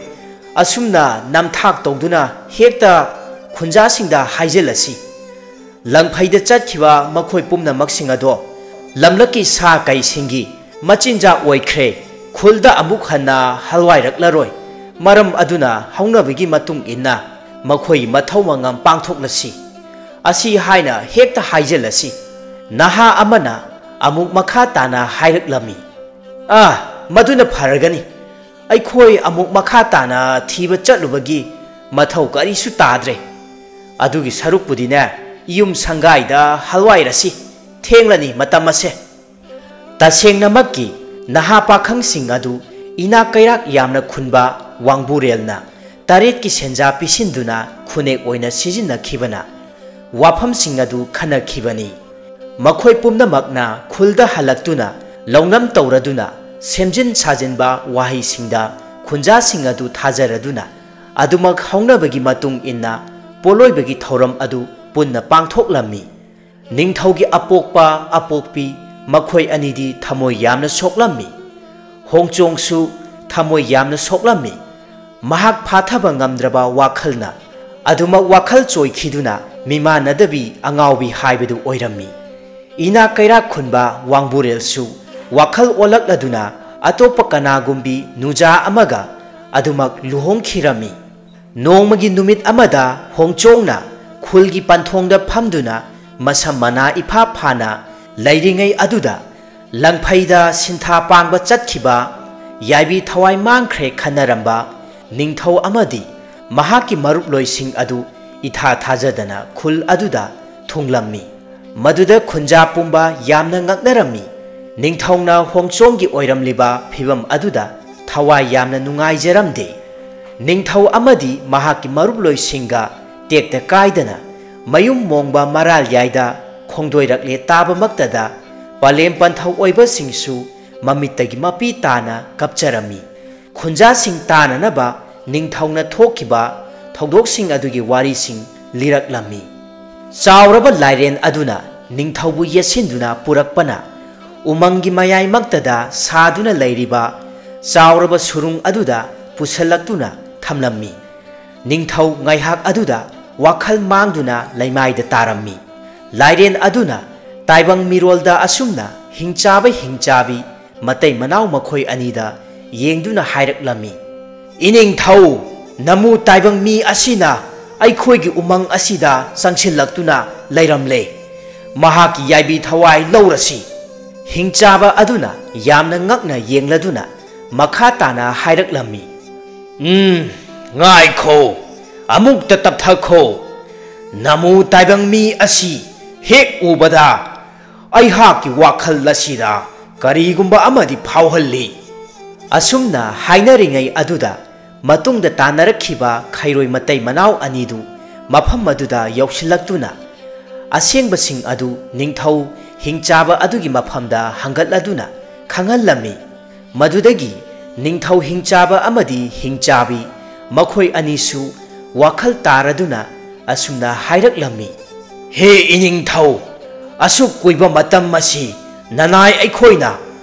ꯑꯁꯨꯝꯅ ꯅꯝꯊꯥꯛ ꯇꯧꯗꯨꯅ ꯍꯦꯛꯇ ꯈꯨꯟꯖꯥꯁꯤꯡꯗ ꯍꯥꯏꯖꯤꯜꯂꯁꯤ꯫ ꯂꯪꯐꯩꯗ ꯆꯠꯈꯤꯕ ꯃꯈꯣꯏ ꯄꯨꯝꯅꯃꯛꯁꯤꯡ ꯑꯗꯣ ꯂꯝꯂꯛꯀꯤ ꯁꯥ ꯀꯩꯁꯤꯡꯒꯤ ꯃꯆꯤꯟꯖꯥꯛ ꯑꯣꯏꯈ꯭ꯔꯦ꯫ ꯈꯨꯜꯗ ꯑꯃꯨꯛ ꯍꯟꯅ ꯍꯜꯋꯥꯏꯔꯛꯂꯔꯣꯏ꯫ ꯃꯔꯝ ꯑꯗꯨꯅ ꯍꯧꯅꯕꯒꯤ ꯃꯇꯨꯡ ꯏꯟꯅ ꯃꯈꯣꯏꯒꯤ ꯃꯊꯧ ꯃꯉꯝ ꯄꯥꯡꯊꯣꯛꯂꯁꯤ" ꯑꯁꯤ ꯍꯥꯏꯅ ꯍꯦꯛꯇ ꯍꯥꯏꯖꯤꯜꯂꯁꯤ꯫ ꯅꯍꯥ ꯑꯃꯅ ꯑꯃꯨꯛ ꯃꯈꯥ ꯇꯥꯅ ꯍꯥꯏꯔꯛꯂꯝꯃꯤ, "ꯑꯥ, ꯃꯗꯨꯅ ꯐꯔꯒꯅꯤ꯫ ꯑꯩꯈꯣꯏ ꯑꯃꯨꯛ ꯃꯈꯥ ꯇꯥꯅ ꯊꯤꯕ ꯆꯠꯂꯨꯕꯒꯤ ꯃꯊꯧ ꯀꯔꯤꯁꯨ ꯇꯥꯗ꯭ꯔꯦ꯫ ꯑꯗꯨꯒꯤ ꯁꯔꯨꯛꯄꯨꯗꯤꯅꯦ, ꯌꯨꯝ ꯁꯪꯒꯥꯏꯗ ꯍꯜꯋꯥꯏꯔꯁꯤ꯫ ꯊꯦꯡꯂꯅꯤ ꯃꯇꯝ ꯑꯁꯦ"꯫ ꯇꯁꯦꯡꯅꯃꯛꯀꯤ ꯅꯍꯥ ꯄꯥꯈꯪꯁꯤꯡ ꯑꯗꯨ ꯏꯅꯥꯛ ꯀꯩꯔꯥꯛ ꯌꯥꯝꯅ ꯈꯨꯟꯕ ꯋꯥꯡꯕꯨꯔꯦꯜꯅ ꯇꯔꯦꯠꯀꯤ ꯁꯦꯟꯖꯥ ꯄꯤꯁꯤꯟꯗꯨꯅ ꯈꯨꯅꯦꯛ ꯑꯣꯏꯅ ꯁꯤꯖꯤꯟꯅꯈꯤꯕꯅ ꯋꯥꯐꯝꯁꯤꯡ ꯑꯗꯨ ꯈꯟꯅꯈꯤꯕꯅꯤ꯫ ꯃꯈꯣꯏ ꯄꯨꯝꯅꯃꯛꯅ ꯈꯨꯜꯗ ꯍꯜꯂꯛꯇꯨꯅ ꯂꯧꯅꯝ ꯇꯧꯔꯗꯨꯅ ꯁꯦꯝꯖꯤꯟ ꯁꯥꯖꯤꯟꯕ ꯋꯥꯍꯩꯁꯤꯡꯗ ꯈꯨꯟꯖꯥꯁꯤꯡ ꯑꯗꯨ ꯊꯥꯖꯔꯗꯨꯅ ꯑꯗꯨꯃꯛ ꯍꯧꯅꯕꯒꯤ ꯃꯇꯨꯡ ꯏꯟꯅ ꯄꯣꯠꯂꯣꯏꯕꯒꯤ ꯊꯧꯔꯝ ꯑꯗꯨ ꯄꯨꯟꯅ ꯄꯥꯡꯊꯣꯛꯂꯝꯃꯤ꯫ ꯅꯤꯡꯊꯧꯒꯤ ꯑꯄꯣꯛꯄ ꯑꯄꯣꯛꯄꯤ ꯃꯈꯣꯏ ꯑꯅꯤꯗꯤ ꯊꯃꯣꯏ ꯌꯥꯝꯅ ꯁꯣꯛꯂꯝꯃꯤ꯫ ꯍꯣꯡꯆꯣꯡꯁꯨ ꯊꯃꯣꯏ ꯌꯥꯝꯅ ꯁꯣꯛꯂꯝꯃꯤ꯫ ꯃꯍꯥꯛ ꯐꯥꯊꯕ ꯉꯝꯗ꯭ꯔꯕ ꯋꯥꯈꯜꯅ ꯑꯗꯨꯃꯛ ꯋꯥꯈꯜ ꯆꯣꯏꯈꯤꯗꯨꯅ ꯃꯤꯃꯥꯟꯅꯗꯕꯤ ꯑꯉꯥꯎꯕꯤ ꯍꯥꯏꯕꯗꯨ ꯑꯣꯏꯔꯝꯃꯤ꯫ ꯏꯅꯥꯛ ꯀꯩꯔꯥꯛ ꯈꯨꯟꯕ ꯋꯥꯡꯕꯨꯔꯦꯜꯁꯨ ꯋꯥꯈꯜ ꯑꯣꯜꯂꯛꯂꯗꯨꯅ ꯑꯇꯣꯞꯄ ꯀꯅꯥꯒꯨꯝꯕꯤ ꯅꯨꯖꯥ ꯑꯃꯒ ꯑꯗꯨꯃꯛ ꯂꯨꯍꯣꯡꯈꯤꯔꯝꯃꯤ꯫ ꯅꯣꯡꯃꯒꯤ ꯅꯨꯃꯤꯠ ꯑꯃꯗ ꯍꯣꯡꯆꯣꯡꯅ ꯈꯨꯜꯒꯤ ꯄꯟꯊꯣꯡꯗ ꯐꯝꯗꯨꯅ ꯃꯁꯝ ꯃꯅꯥ ꯏꯐꯥ ꯐꯥꯅ ꯂꯩꯔꯤꯉꯩ ꯑꯗꯨꯗ ꯂꯪꯐꯩꯗ ꯁꯤꯟꯊꯥ ꯄꯥꯡꯕ ꯆꯠꯈꯤꯕ ꯌꯥꯏꯕꯤ ꯊꯋꯥꯏ ꯃꯥꯡꯈ꯭ꯔꯦ ꯈꯟꯅꯔꯝꯕ ꯅꯤꯡꯊꯧ ꯑꯃꯗꯤ ꯃꯍꯥꯛꯀꯤ ꯃꯔꯨꯞꯂꯣꯏꯁꯤꯡ ꯑꯗꯨ ꯏꯊꯥ ꯊꯥꯖꯗꯅ ꯈꯨꯜ ꯑꯗꯨꯗ ꯊꯨꯡꯂꯝꯃꯤ꯫ ꯃꯗꯨꯗ ꯈꯨꯟꯖꯥ ꯄꯨꯝꯕ ꯌꯥꯝꯅ ꯉꯛꯅꯔꯝꯃꯤ꯫ ꯅꯤꯡꯊꯧꯅ ꯍꯣꯡꯆꯣꯡꯒꯤ ꯑꯣꯏꯔꯝꯂꯤꯕ ꯐꯤꯚꯝ ꯑꯗꯨꯗ ꯊꯋꯥꯏ ꯌꯥꯝꯅ ꯅꯨꯡꯉꯥꯏꯖꯔꯝꯗꯦ꯫ ꯅꯤꯡꯊꯧ ꯑꯃꯗꯤ ꯃꯍꯥꯛꯀꯤ ꯃꯔꯨꯞꯂꯣꯏꯁꯤꯡꯒ ꯇꯦꯛꯇ ꯀꯥꯏꯗꯅ ꯃꯌꯨꯝ ꯃꯣꯡꯕ ꯃꯔꯥꯜ ꯌꯥꯏꯗ ꯈꯣꯡꯗꯣꯏꯔꯛꯂꯦ ꯇꯥꯕꯃꯛꯇꯗ ꯄꯂꯦꯝ ꯄꯟꯊꯧ ꯑꯣꯏꯕꯁꯤꯡꯁꯨ ꯃꯃꯤꯠꯇꯒꯤ ꯃꯄꯤ ꯇꯥꯅ ꯀꯞꯆꯔꯝꯃꯤ꯫ ꯈꯨꯟꯖꯥꯁꯤꯡ ꯇꯥꯅꯅꯕ ꯅꯤꯡꯊꯧꯅ ꯊꯣꯛꯈꯤꯕ ꯊꯧꯗꯣꯛꯁꯤꯡ ꯑꯗꯨꯒꯤ ꯋꯥꯔꯤꯁꯤꯡ ꯂꯤꯔꯛꯂꯝꯃꯤ꯫ ꯆꯥꯎꯔꯕ ꯂꯥꯏꯔꯦꯟ ꯑꯗꯨꯅ ꯅꯤꯡꯊꯧꯕꯨ ꯌꯦꯠꯁꯤꯟꯗꯨꯅ ꯄꯨꯔꯛꯄꯅ ꯎꯃꯪꯒꯤ ꯃꯌꯥꯏꯃꯛꯇꯗ ꯁꯥꯗꯨꯅ ꯂꯩꯔꯤꯕ ꯆꯥꯎꯔꯕ ꯁꯨꯔꯨꯡ ꯑꯗꯨꯗ ꯄꯨꯁꯜꯂꯛꯇꯨꯅ ꯊꯝꯂꯝꯃꯤ꯫ ꯅꯤꯡꯊꯧ ꯉꯥꯏꯍꯥꯛ ꯑꯗꯨꯗ ꯋꯥꯈꯜ ꯃꯥꯡꯗꯨꯅ ꯂꯩꯃꯥꯏꯗ ꯇꯥꯔꯝꯃꯤ꯫ ꯂꯥꯏꯔꯦꯟ ꯑꯗꯨꯅ ꯇꯥꯏꯕꯪ ꯃꯤꯔꯣꯜꯗ ꯑꯁꯨꯝꯅ ꯍꯤꯡꯆꯥꯕ ꯍꯤꯡꯆꯥꯕꯤ ꯃꯇꯩ ꯃꯅꯥꯎ ꯃꯈꯣꯏ ꯑꯅꯤꯗ ꯌꯦꯡꯗꯨꯅ ꯍꯥꯏꯔꯛꯂꯝꯃꯤ, "ꯏꯅꯤꯡꯊꯧ, ꯅꯃꯨ ꯇꯥꯏꯕꯪ ꯃꯤ ꯑꯁꯤꯅ ꯑꯩꯈꯣꯏꯒꯤ ꯎꯃꯪ ꯑꯁꯤꯗ ꯆꯪꯁꯤꯜꯂꯛꯇꯨꯅ ꯂꯩꯔꯝꯂꯦ꯫ ꯃꯍꯥꯛꯀꯤ ꯌꯥꯏꯕꯤ ꯊꯋꯥꯏ ꯂꯧꯔꯁꯤ꯫" ꯍꯤꯡꯆꯥꯕ ꯑꯗꯨꯅ ꯌꯥꯝꯅ ꯉꯛꯅ ꯌꯦꯡꯂꯗꯨꯅ ꯃꯈꯥ ꯇꯥꯅ ꯍꯥꯏꯔꯛꯂꯝꯃꯤ, "ꯎꯝ, ꯉꯥꯏꯈꯣ, ꯑꯃꯨꯛꯇ ꯇꯞꯊꯈꯣ꯫ ꯅꯃꯨ ꯇꯥꯏꯕꯪ ꯃꯤ ꯑꯁꯤ ꯍꯦꯛ ꯎꯕꯗ ꯑꯩꯍꯥꯛꯀꯤ ꯋꯥꯈꯜ ꯑꯁꯤꯗ ꯀꯔꯤꯒꯨꯝꯕ ꯑꯃꯗꯤ ꯐꯥꯎꯍꯜꯂꯤ꯫" ꯑꯁꯨꯝꯅ ꯍꯥꯏꯅꯔꯤꯉꯩ ꯑꯗꯨꯗ ꯃꯇꯨꯡꯗ ꯇꯥꯟꯅꯔꯛꯈꯤꯕ ꯈꯩꯔꯣꯏ ꯃꯇꯩ ꯃꯅꯥꯎ ꯑꯅꯤꯗꯨ ꯃꯐꯝ ꯑꯗꯨꯗ ꯌꯧꯁꯤꯜꯂꯛꯇꯨꯅ ꯑꯁꯦꯡꯕꯁꯤꯡ ꯑꯗꯨ ꯅꯤꯡꯊꯧ ꯍꯤꯡꯆꯥꯕ ꯑꯗꯨꯒꯤ ꯃꯐꯝꯗ ꯍꯪꯒꯠꯂꯗꯨꯅ ꯈꯪꯍꯜꯂꯝꯃꯤ꯫ ꯃꯗꯨꯗꯒꯤ ꯅꯤꯡꯊꯧ ꯍꯤꯡꯆꯥꯕ ꯑꯃꯗꯤ ꯍꯤꯡꯆꯥꯕꯤ ꯃꯈꯣꯏ ꯑꯅꯤꯁꯨ ꯋꯥꯈꯜ ꯇꯥꯔꯗꯨꯅ ꯑꯁꯨꯝꯅ ꯍꯥꯏꯔꯛꯂꯝꯃꯤ, "ꯍꯦ ꯏꯅꯤꯡꯊꯧ, ꯑꯁꯨꯛ ꯀꯨꯏꯕ ꯃꯇꯝ ꯑꯁꯤ ꯅꯅꯥꯏ ꯑꯩꯈꯣꯏꯅ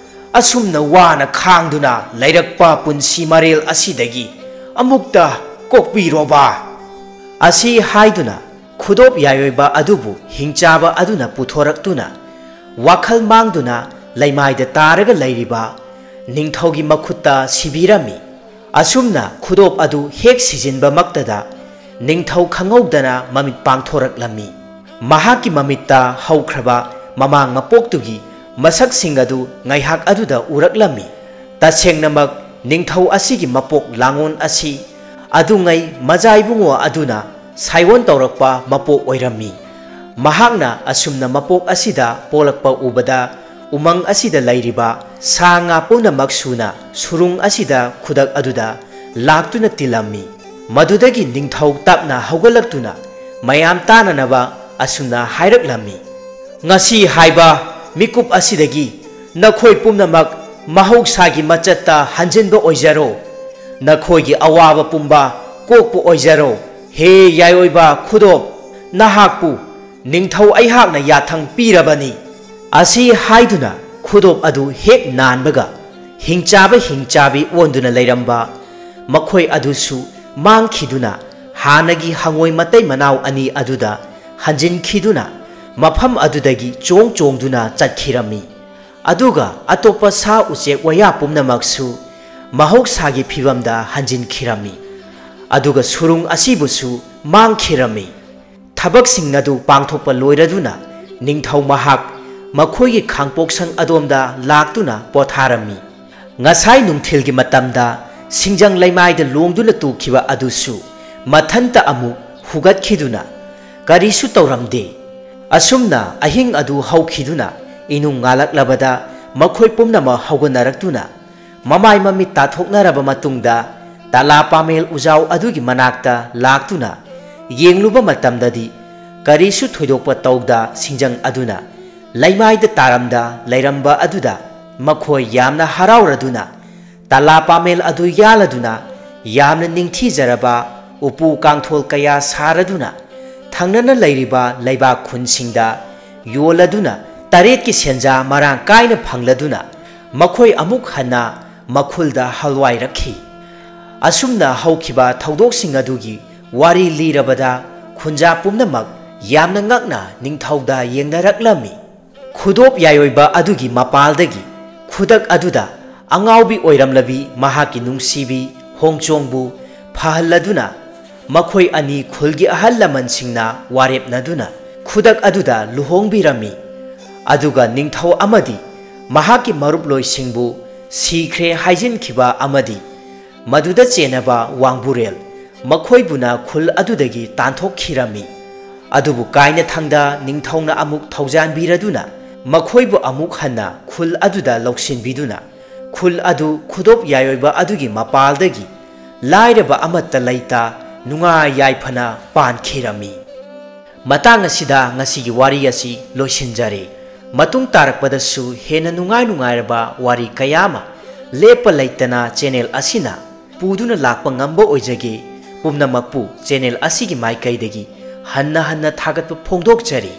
ꯑꯁꯨꯝꯅ ꯋꯥꯅ ꯈꯥꯡꯗꯨꯅ ꯂꯩꯔꯛꯄ ꯄꯨꯟꯁꯤ ꯃꯔꯦꯜ ꯑꯁꯤꯗꯒꯤ ꯑꯃꯨꯛꯇ ꯀꯣꯛꯄꯤꯔꯣꯕ꯫" ꯑꯁꯤ ꯍꯥꯏꯗꯨꯅ ꯈꯨꯗꯣꯞ ꯌꯥꯏꯑꯣꯏꯕ ꯑꯗꯨꯕꯨ ꯍꯤꯡꯆꯥꯕ ꯑꯗꯨꯅ ꯄꯨꯊꯣꯔꯛꯇꯨꯅ ꯋꯥꯈꯜ ꯃꯥꯡꯗꯨꯅ ꯂꯩꯃꯥꯏꯗ ꯇꯥꯔꯒ ꯂꯩꯔꯤꯕ ꯅꯤꯡꯊꯧꯒꯤ ꯃꯈꯨꯠꯇ ꯁꯤꯕꯤꯔꯝꯃꯤ꯫ ꯑꯁꯨꯝꯅ ꯈꯨꯗꯣꯞ ꯑꯗꯨ ꯍꯦꯛ ꯁꯤꯖꯤꯟꯕꯃꯛꯇꯗ ꯅꯤꯡꯊꯧ ꯈꯪꯍꯧꯗꯅ ꯃꯃꯤꯠ ꯄꯥꯡꯊꯣꯔꯛꯂꯝꯃꯤ꯫ ꯃꯍꯥꯛꯀꯤ ꯃꯃꯤꯠꯇ ꯍꯧꯈ꯭ꯔꯕ ꯃꯃꯥꯡ ꯃꯄꯣꯛꯇꯨꯒꯤ ꯃꯁꯛꯁꯤꯡ ꯑꯗꯨ ꯉꯥꯏꯍꯥꯛ ꯑꯗꯨꯗ ꯎꯔꯛꯂꯝꯃꯤ꯫ ꯇꯁꯦꯡꯅꯃꯛ ꯅꯤꯡꯊꯧ ꯑꯁꯤꯒꯤ ꯃꯄꯣꯛ ꯂꯥꯡꯑꯣꯟ ꯑꯁꯤ ꯑꯗꯨꯉꯩ ꯃꯖꯥ ꯏꯕꯨꯡꯉꯣ ꯑꯗꯨꯅ ꯁꯥꯏꯑꯣꯟ ꯇꯧꯔꯛꯄ ꯃꯄꯣꯛ ꯑꯣꯏꯔꯝꯃꯤ꯫ ꯃꯍꯥꯛꯅ ꯑꯁꯨꯝꯅ ꯃꯄꯣꯛ ꯑꯁꯤꯗ ꯄꯣꯛꯂꯛꯄ ꯎꯕꯗ ꯎꯃꯪ ꯑꯁꯤꯗ ꯂꯩꯔꯤꯕ ꯁꯥ ꯉꯥ ꯄꯨꯝꯅꯃꯛ ꯁꯨꯅ ꯁꯨꯔꯨꯡ ꯑꯁꯤꯗ ꯈꯨꯗꯛ ꯑꯗꯨꯗ ꯂꯥꯛꯇꯨꯅ ꯇꯤꯜꯂꯝꯃꯤ꯫ ꯃꯗꯨꯗꯒꯤ ꯅꯤꯡꯊꯧ ꯇꯞꯅ ꯍꯧꯒꯠꯂꯛꯇꯨꯅ ꯃꯌꯥꯝ ꯇꯥꯅꯅꯕ ꯑꯁꯨꯝꯅ ꯍꯥꯏꯔꯛꯂꯝꯃꯤ, "ꯉꯁꯤ ꯍꯥꯏꯕ ꯃꯤꯀꯨꯞ ꯑꯁꯤꯗꯒꯤ ꯅꯈꯣꯏ ꯄꯨꯝꯅꯃꯛ ꯃꯍꯧꯁꯥꯒꯤ ꯃꯆꯠꯇ ꯍꯟꯖꯤꯟꯕ ꯑꯣꯏꯖꯔꯣ꯫ ꯅꯈꯣꯏꯒꯤ ꯑꯋꯥꯕ ꯄꯨꯝꯕ ꯀꯣꯛꯄ ꯑꯣꯏꯖꯔꯣ꯫ ꯍꯦ ꯌꯥꯏꯑꯣꯏꯕ ꯈꯨꯗꯣꯞ, ꯅꯍꯥꯛꯄꯨ ꯅꯤꯡꯊꯧ ꯑꯩꯍꯥꯛꯅ ꯌꯥꯊꯪ ꯄꯤꯔꯕꯅꯤ꯫ ꯑꯁꯤ ꯍꯥꯏꯗꯨꯅ ꯈꯨꯗꯣꯞ ꯑꯗꯨ ꯍꯦꯛ ꯅꯥꯟꯕꯒ, ꯍꯤꯡꯆꯥꯕ ꯍꯤꯡꯆꯥꯕꯤ ꯑꯣꯟꯗꯨꯅ ꯂꯩꯔꯝꯕ ꯃꯈꯣꯏ ꯑꯗꯨꯁꯨ ꯃꯥꯡꯈꯤꯗꯨꯅ, ꯍꯥꯟꯅꯒꯤ ꯍꯉꯣꯏ ꯃꯇꯩ ꯃꯅꯥꯎ ꯑꯅꯤ ꯑꯗꯨꯗ ꯍꯟꯖꯤꯟꯈꯤꯗꯨꯅ, ꯃꯐꯝ ꯑꯗꯨꯗꯒꯤ ꯆꯣꯡ ꯆꯣꯡꯗꯨꯅ ꯆꯠꯈꯤꯔꯝꯃꯤ꯫ ꯑꯗꯨꯒ ꯑꯇꯣꯞꯄ ꯁꯥ ꯎꯆꯦꯛ ꯋꯥꯌꯥ ꯄꯨꯝꯅꯃꯛꯁꯨ ꯃꯍꯧꯁꯥꯒꯤ ꯐꯤꯕꯝꯗ ꯍꯟꯖꯤꯟꯈꯤꯔꯝꯃꯤ꯫ ꯑꯗꯨꯒ ꯁꯨꯔꯨꯡ ꯑꯁꯤꯕꯨꯁꯨ ꯃꯥꯡꯈꯤꯔꯝꯃꯤ꯫ ꯊꯕꯛꯁꯤꯡ ꯑꯗꯨ ꯄꯥꯡꯊꯣꯛꯄ ꯂꯣꯏꯔꯗꯨꯅ, ꯅꯤꯡꯊꯧ ꯃꯍꯥꯛ ꯃꯈꯣꯏꯒꯤ ꯈꯥꯡꯄꯣꯛꯁꯪ ꯑꯗꯣꯝꯗ ꯂꯥꯛꯇꯨꯅ ꯄꯣꯊꯥꯔꯝꯃꯤ꯫ ꯉꯁꯥꯏ ꯅꯨꯡꯊꯤꯜꯒꯤ ꯃꯇꯝꯗ ꯁꯤꯡꯖꯪ ꯂꯩꯃꯥꯏꯗ ꯂꯣꯡꯗꯨꯅ ꯇꯨꯈꯤꯕ ꯑꯗꯨꯁꯨ ꯃꯊꯟꯇ ꯑꯃꯨꯛ ꯍꯨꯒꯠꯈꯤꯗꯨꯅ ꯀꯔꯤꯁꯨ ꯇꯧꯔꯝꯗꯦ꯫ ꯑꯁꯨꯝꯅ ꯑꯍꯤꯡ ꯑꯗꯨ ꯍꯧꯈꯤꯗꯨꯅ, ꯏꯅꯨꯡ ꯉꯥꯜꯂꯛꯂꯕꯗ ꯃꯈꯣꯏ ꯄꯨꯝꯅꯃꯛ ꯍꯧꯒꯠꯅꯔꯛꯇꯨꯅ, ꯃꯃꯥꯏ ꯃꯃꯤꯠ ꯇꯥꯊꯣꯛꯅꯔꯕ ꯃꯇꯨꯡꯗ, ꯇꯂꯥ ꯄꯥꯃꯦꯜ ꯎꯖꯥꯎ ꯑꯗꯨꯒꯤ ꯃꯅꯥꯛꯇ ꯂꯥꯛꯇꯨꯅ ꯌꯦꯡꯂꯨꯕ ꯃꯇꯝꯗꯗꯤ, ꯀꯔꯤꯁꯨ ꯊꯣꯏꯗꯣꯛꯄ ꯇꯧꯗ ꯁꯤꯡꯖꯪ ꯑꯗꯨꯅ ꯂꯩꯃꯥꯏꯗ ꯇꯥꯔꯝꯗ ꯂꯩꯔꯝꯕ ꯑꯗꯨꯗ ꯃꯈꯣꯏ ꯌꯥꯝꯅ ꯍꯔꯥꯎꯔꯗꯨꯅ, ꯇꯂꯥ ꯄꯥꯃꯦꯜ ꯑꯗꯨ ꯌꯥꯜꯂꯗꯨꯅ, ꯌꯥꯝꯅ ꯅꯤꯡꯊꯤꯖꯔꯕ ꯎꯄꯨ ꯀꯥꯡꯊꯣꯜ ꯀꯌꯥ ꯁꯥꯔꯗꯨꯅ, ꯊꯪꯅꯅ ꯂꯩꯔꯤꯕ ꯂꯩꯕꯥꯛ ꯈꯨꯟꯁꯤꯡꯗ ꯌꯣꯜꯂꯗꯨꯅ, ꯇꯔꯦꯠꯀꯤ ꯁꯦꯟꯖꯥ ꯃꯔꯥꯡ ꯀꯥꯏꯅ ꯐꯪꯂꯗꯨꯅ, ꯃꯈꯣꯏ ꯑꯃꯨꯛ ꯍꯟꯅ ꯃꯈꯨꯜꯗ ꯍꯜꯋꯥꯏꯔꯛꯈꯤ꯫ ꯑꯁꯨꯝꯅ ꯍꯧꯈꯤꯕ ꯊꯧꯗꯣꯛꯁꯤꯡ ꯑꯗꯨꯒꯤ ꯋꯥꯔꯤ ꯂꯤꯔꯕꯗ, ꯈꯨꯟꯖꯥ ꯄꯨꯝꯅꯃꯛ ꯌꯥꯝꯅ ꯉꯛꯅ ꯅꯤꯡꯊꯧꯗ ꯌꯦꯡꯅꯔꯛꯂꯝꯃꯤ꯫ ꯈꯨꯗꯣꯞ ꯌꯥꯏꯑꯣꯏꯕ ꯑꯗꯨꯒꯤ ꯃꯄꯥꯜꯗꯒꯤ ꯈꯨꯗꯛ ꯑꯗꯨꯗ ꯑꯉꯥꯎꯕꯤ ꯑꯣꯏꯔꯝꯂꯕꯤ ꯃꯍꯥꯛꯀꯤ ꯅꯨꯡꯁꯤꯕꯤ ꯍꯣꯡꯆꯣꯡꯕꯨ ꯐꯍꯜꯂꯗꯨꯅ, ꯃꯈꯣꯏ ꯑꯅꯤ ꯈꯨꯜꯒꯤ ꯑꯍꯜ ꯂꯃꯟꯁꯤꯡꯅ ꯋꯥꯔꯦꯞꯅꯗꯨꯅ ꯈꯨꯗꯛ ꯑꯗꯨꯗ ꯂꯨꯍꯣꯡꯕꯤꯔꯝꯃꯤ꯫ ꯑꯗꯨꯒ ꯅꯤꯡꯊꯧ ꯑꯃꯗꯤ ꯃꯍꯥꯛꯀꯤ ꯃꯔꯨꯞꯂꯣꯏꯁꯤꯡꯕꯨ ꯁꯤꯈ꯭ꯔꯦ ꯍꯥꯏꯖꯤꯟꯈꯤꯕ ꯑꯃꯗꯤ ꯃꯗꯨꯗ ꯆꯦꯟꯅꯕ ꯋꯥꯡꯕꯨꯔꯦꯜ ꯃꯈꯣꯏꯕꯨꯅ ꯈꯨꯜ ꯑꯗꯨꯗꯒꯤ ꯇꯥꯟꯊꯣꯛꯈꯤꯔꯝꯃꯤ꯫ ꯑꯗꯨꯕꯨ ꯀꯥꯏꯅꯊꯪꯗ ꯅꯤꯡꯊꯧꯅ ꯑꯃꯨꯛ ꯊꯧꯖꯥꯟꯕꯤꯔꯗꯨꯅ, ꯃꯈꯣꯏꯕꯨ ꯑꯃꯨꯛ ꯍꯟꯅ ꯈꯨꯜ ꯑꯗꯨꯗ ꯂꯧꯁꯤꯟꯕꯤꯗꯨꯅ, ꯈꯨꯜ ꯑꯗꯨ ꯈꯨꯗꯣꯞ ꯌꯥꯏꯑꯣꯏꯕ ꯑꯗꯨꯒꯤ ꯃꯄꯥꯜꯗꯒꯤ ꯂꯥꯏꯔꯕ ꯑꯃꯠꯇ ꯂꯩꯇ ꯅꯨꯡꯉꯥꯏ ꯌꯥꯏꯐꯅ ꯄꯥꯟꯈꯤꯔꯝꯃꯤ꯫ ꯃꯇꯥꯡ ꯑꯁꯤꯗ ꯉꯁꯤꯒꯤ ꯋꯥꯔꯤ ꯑꯁꯤ ꯂꯣꯏꯁꯤꯟꯖꯔꯦ꯫ ꯃꯇꯨꯡ ꯇꯥꯔꯛꯄꯗꯁꯨ ꯍꯦꯟꯅ ꯅꯨꯡꯉꯥꯏ ꯅꯨꯡꯉꯥꯏꯔꯕ ꯋꯥꯔꯤ ꯀꯌꯥ ꯑꯃ ꯂꯦꯞꯄ ꯂꯩꯇꯅ ꯆꯦꯅꯦꯜ ꯑꯁꯤꯅ ꯄꯨꯗꯨꯅ ꯂꯥꯛꯄ ꯉꯝꯕ ꯑꯣꯏꯖꯒꯦ꯫ ꯄꯨꯝꯅꯃꯛꯄꯨ ꯆꯦꯅꯦꯜ ꯑꯁꯤꯒꯤ ꯃꯥꯏꯀꯩꯗꯒꯤ ꯍꯟꯅ ꯍꯟꯅ ꯊꯥꯒꯠꯄ ꯐꯣꯡꯗꯣꯛꯆꯔꯤ꯫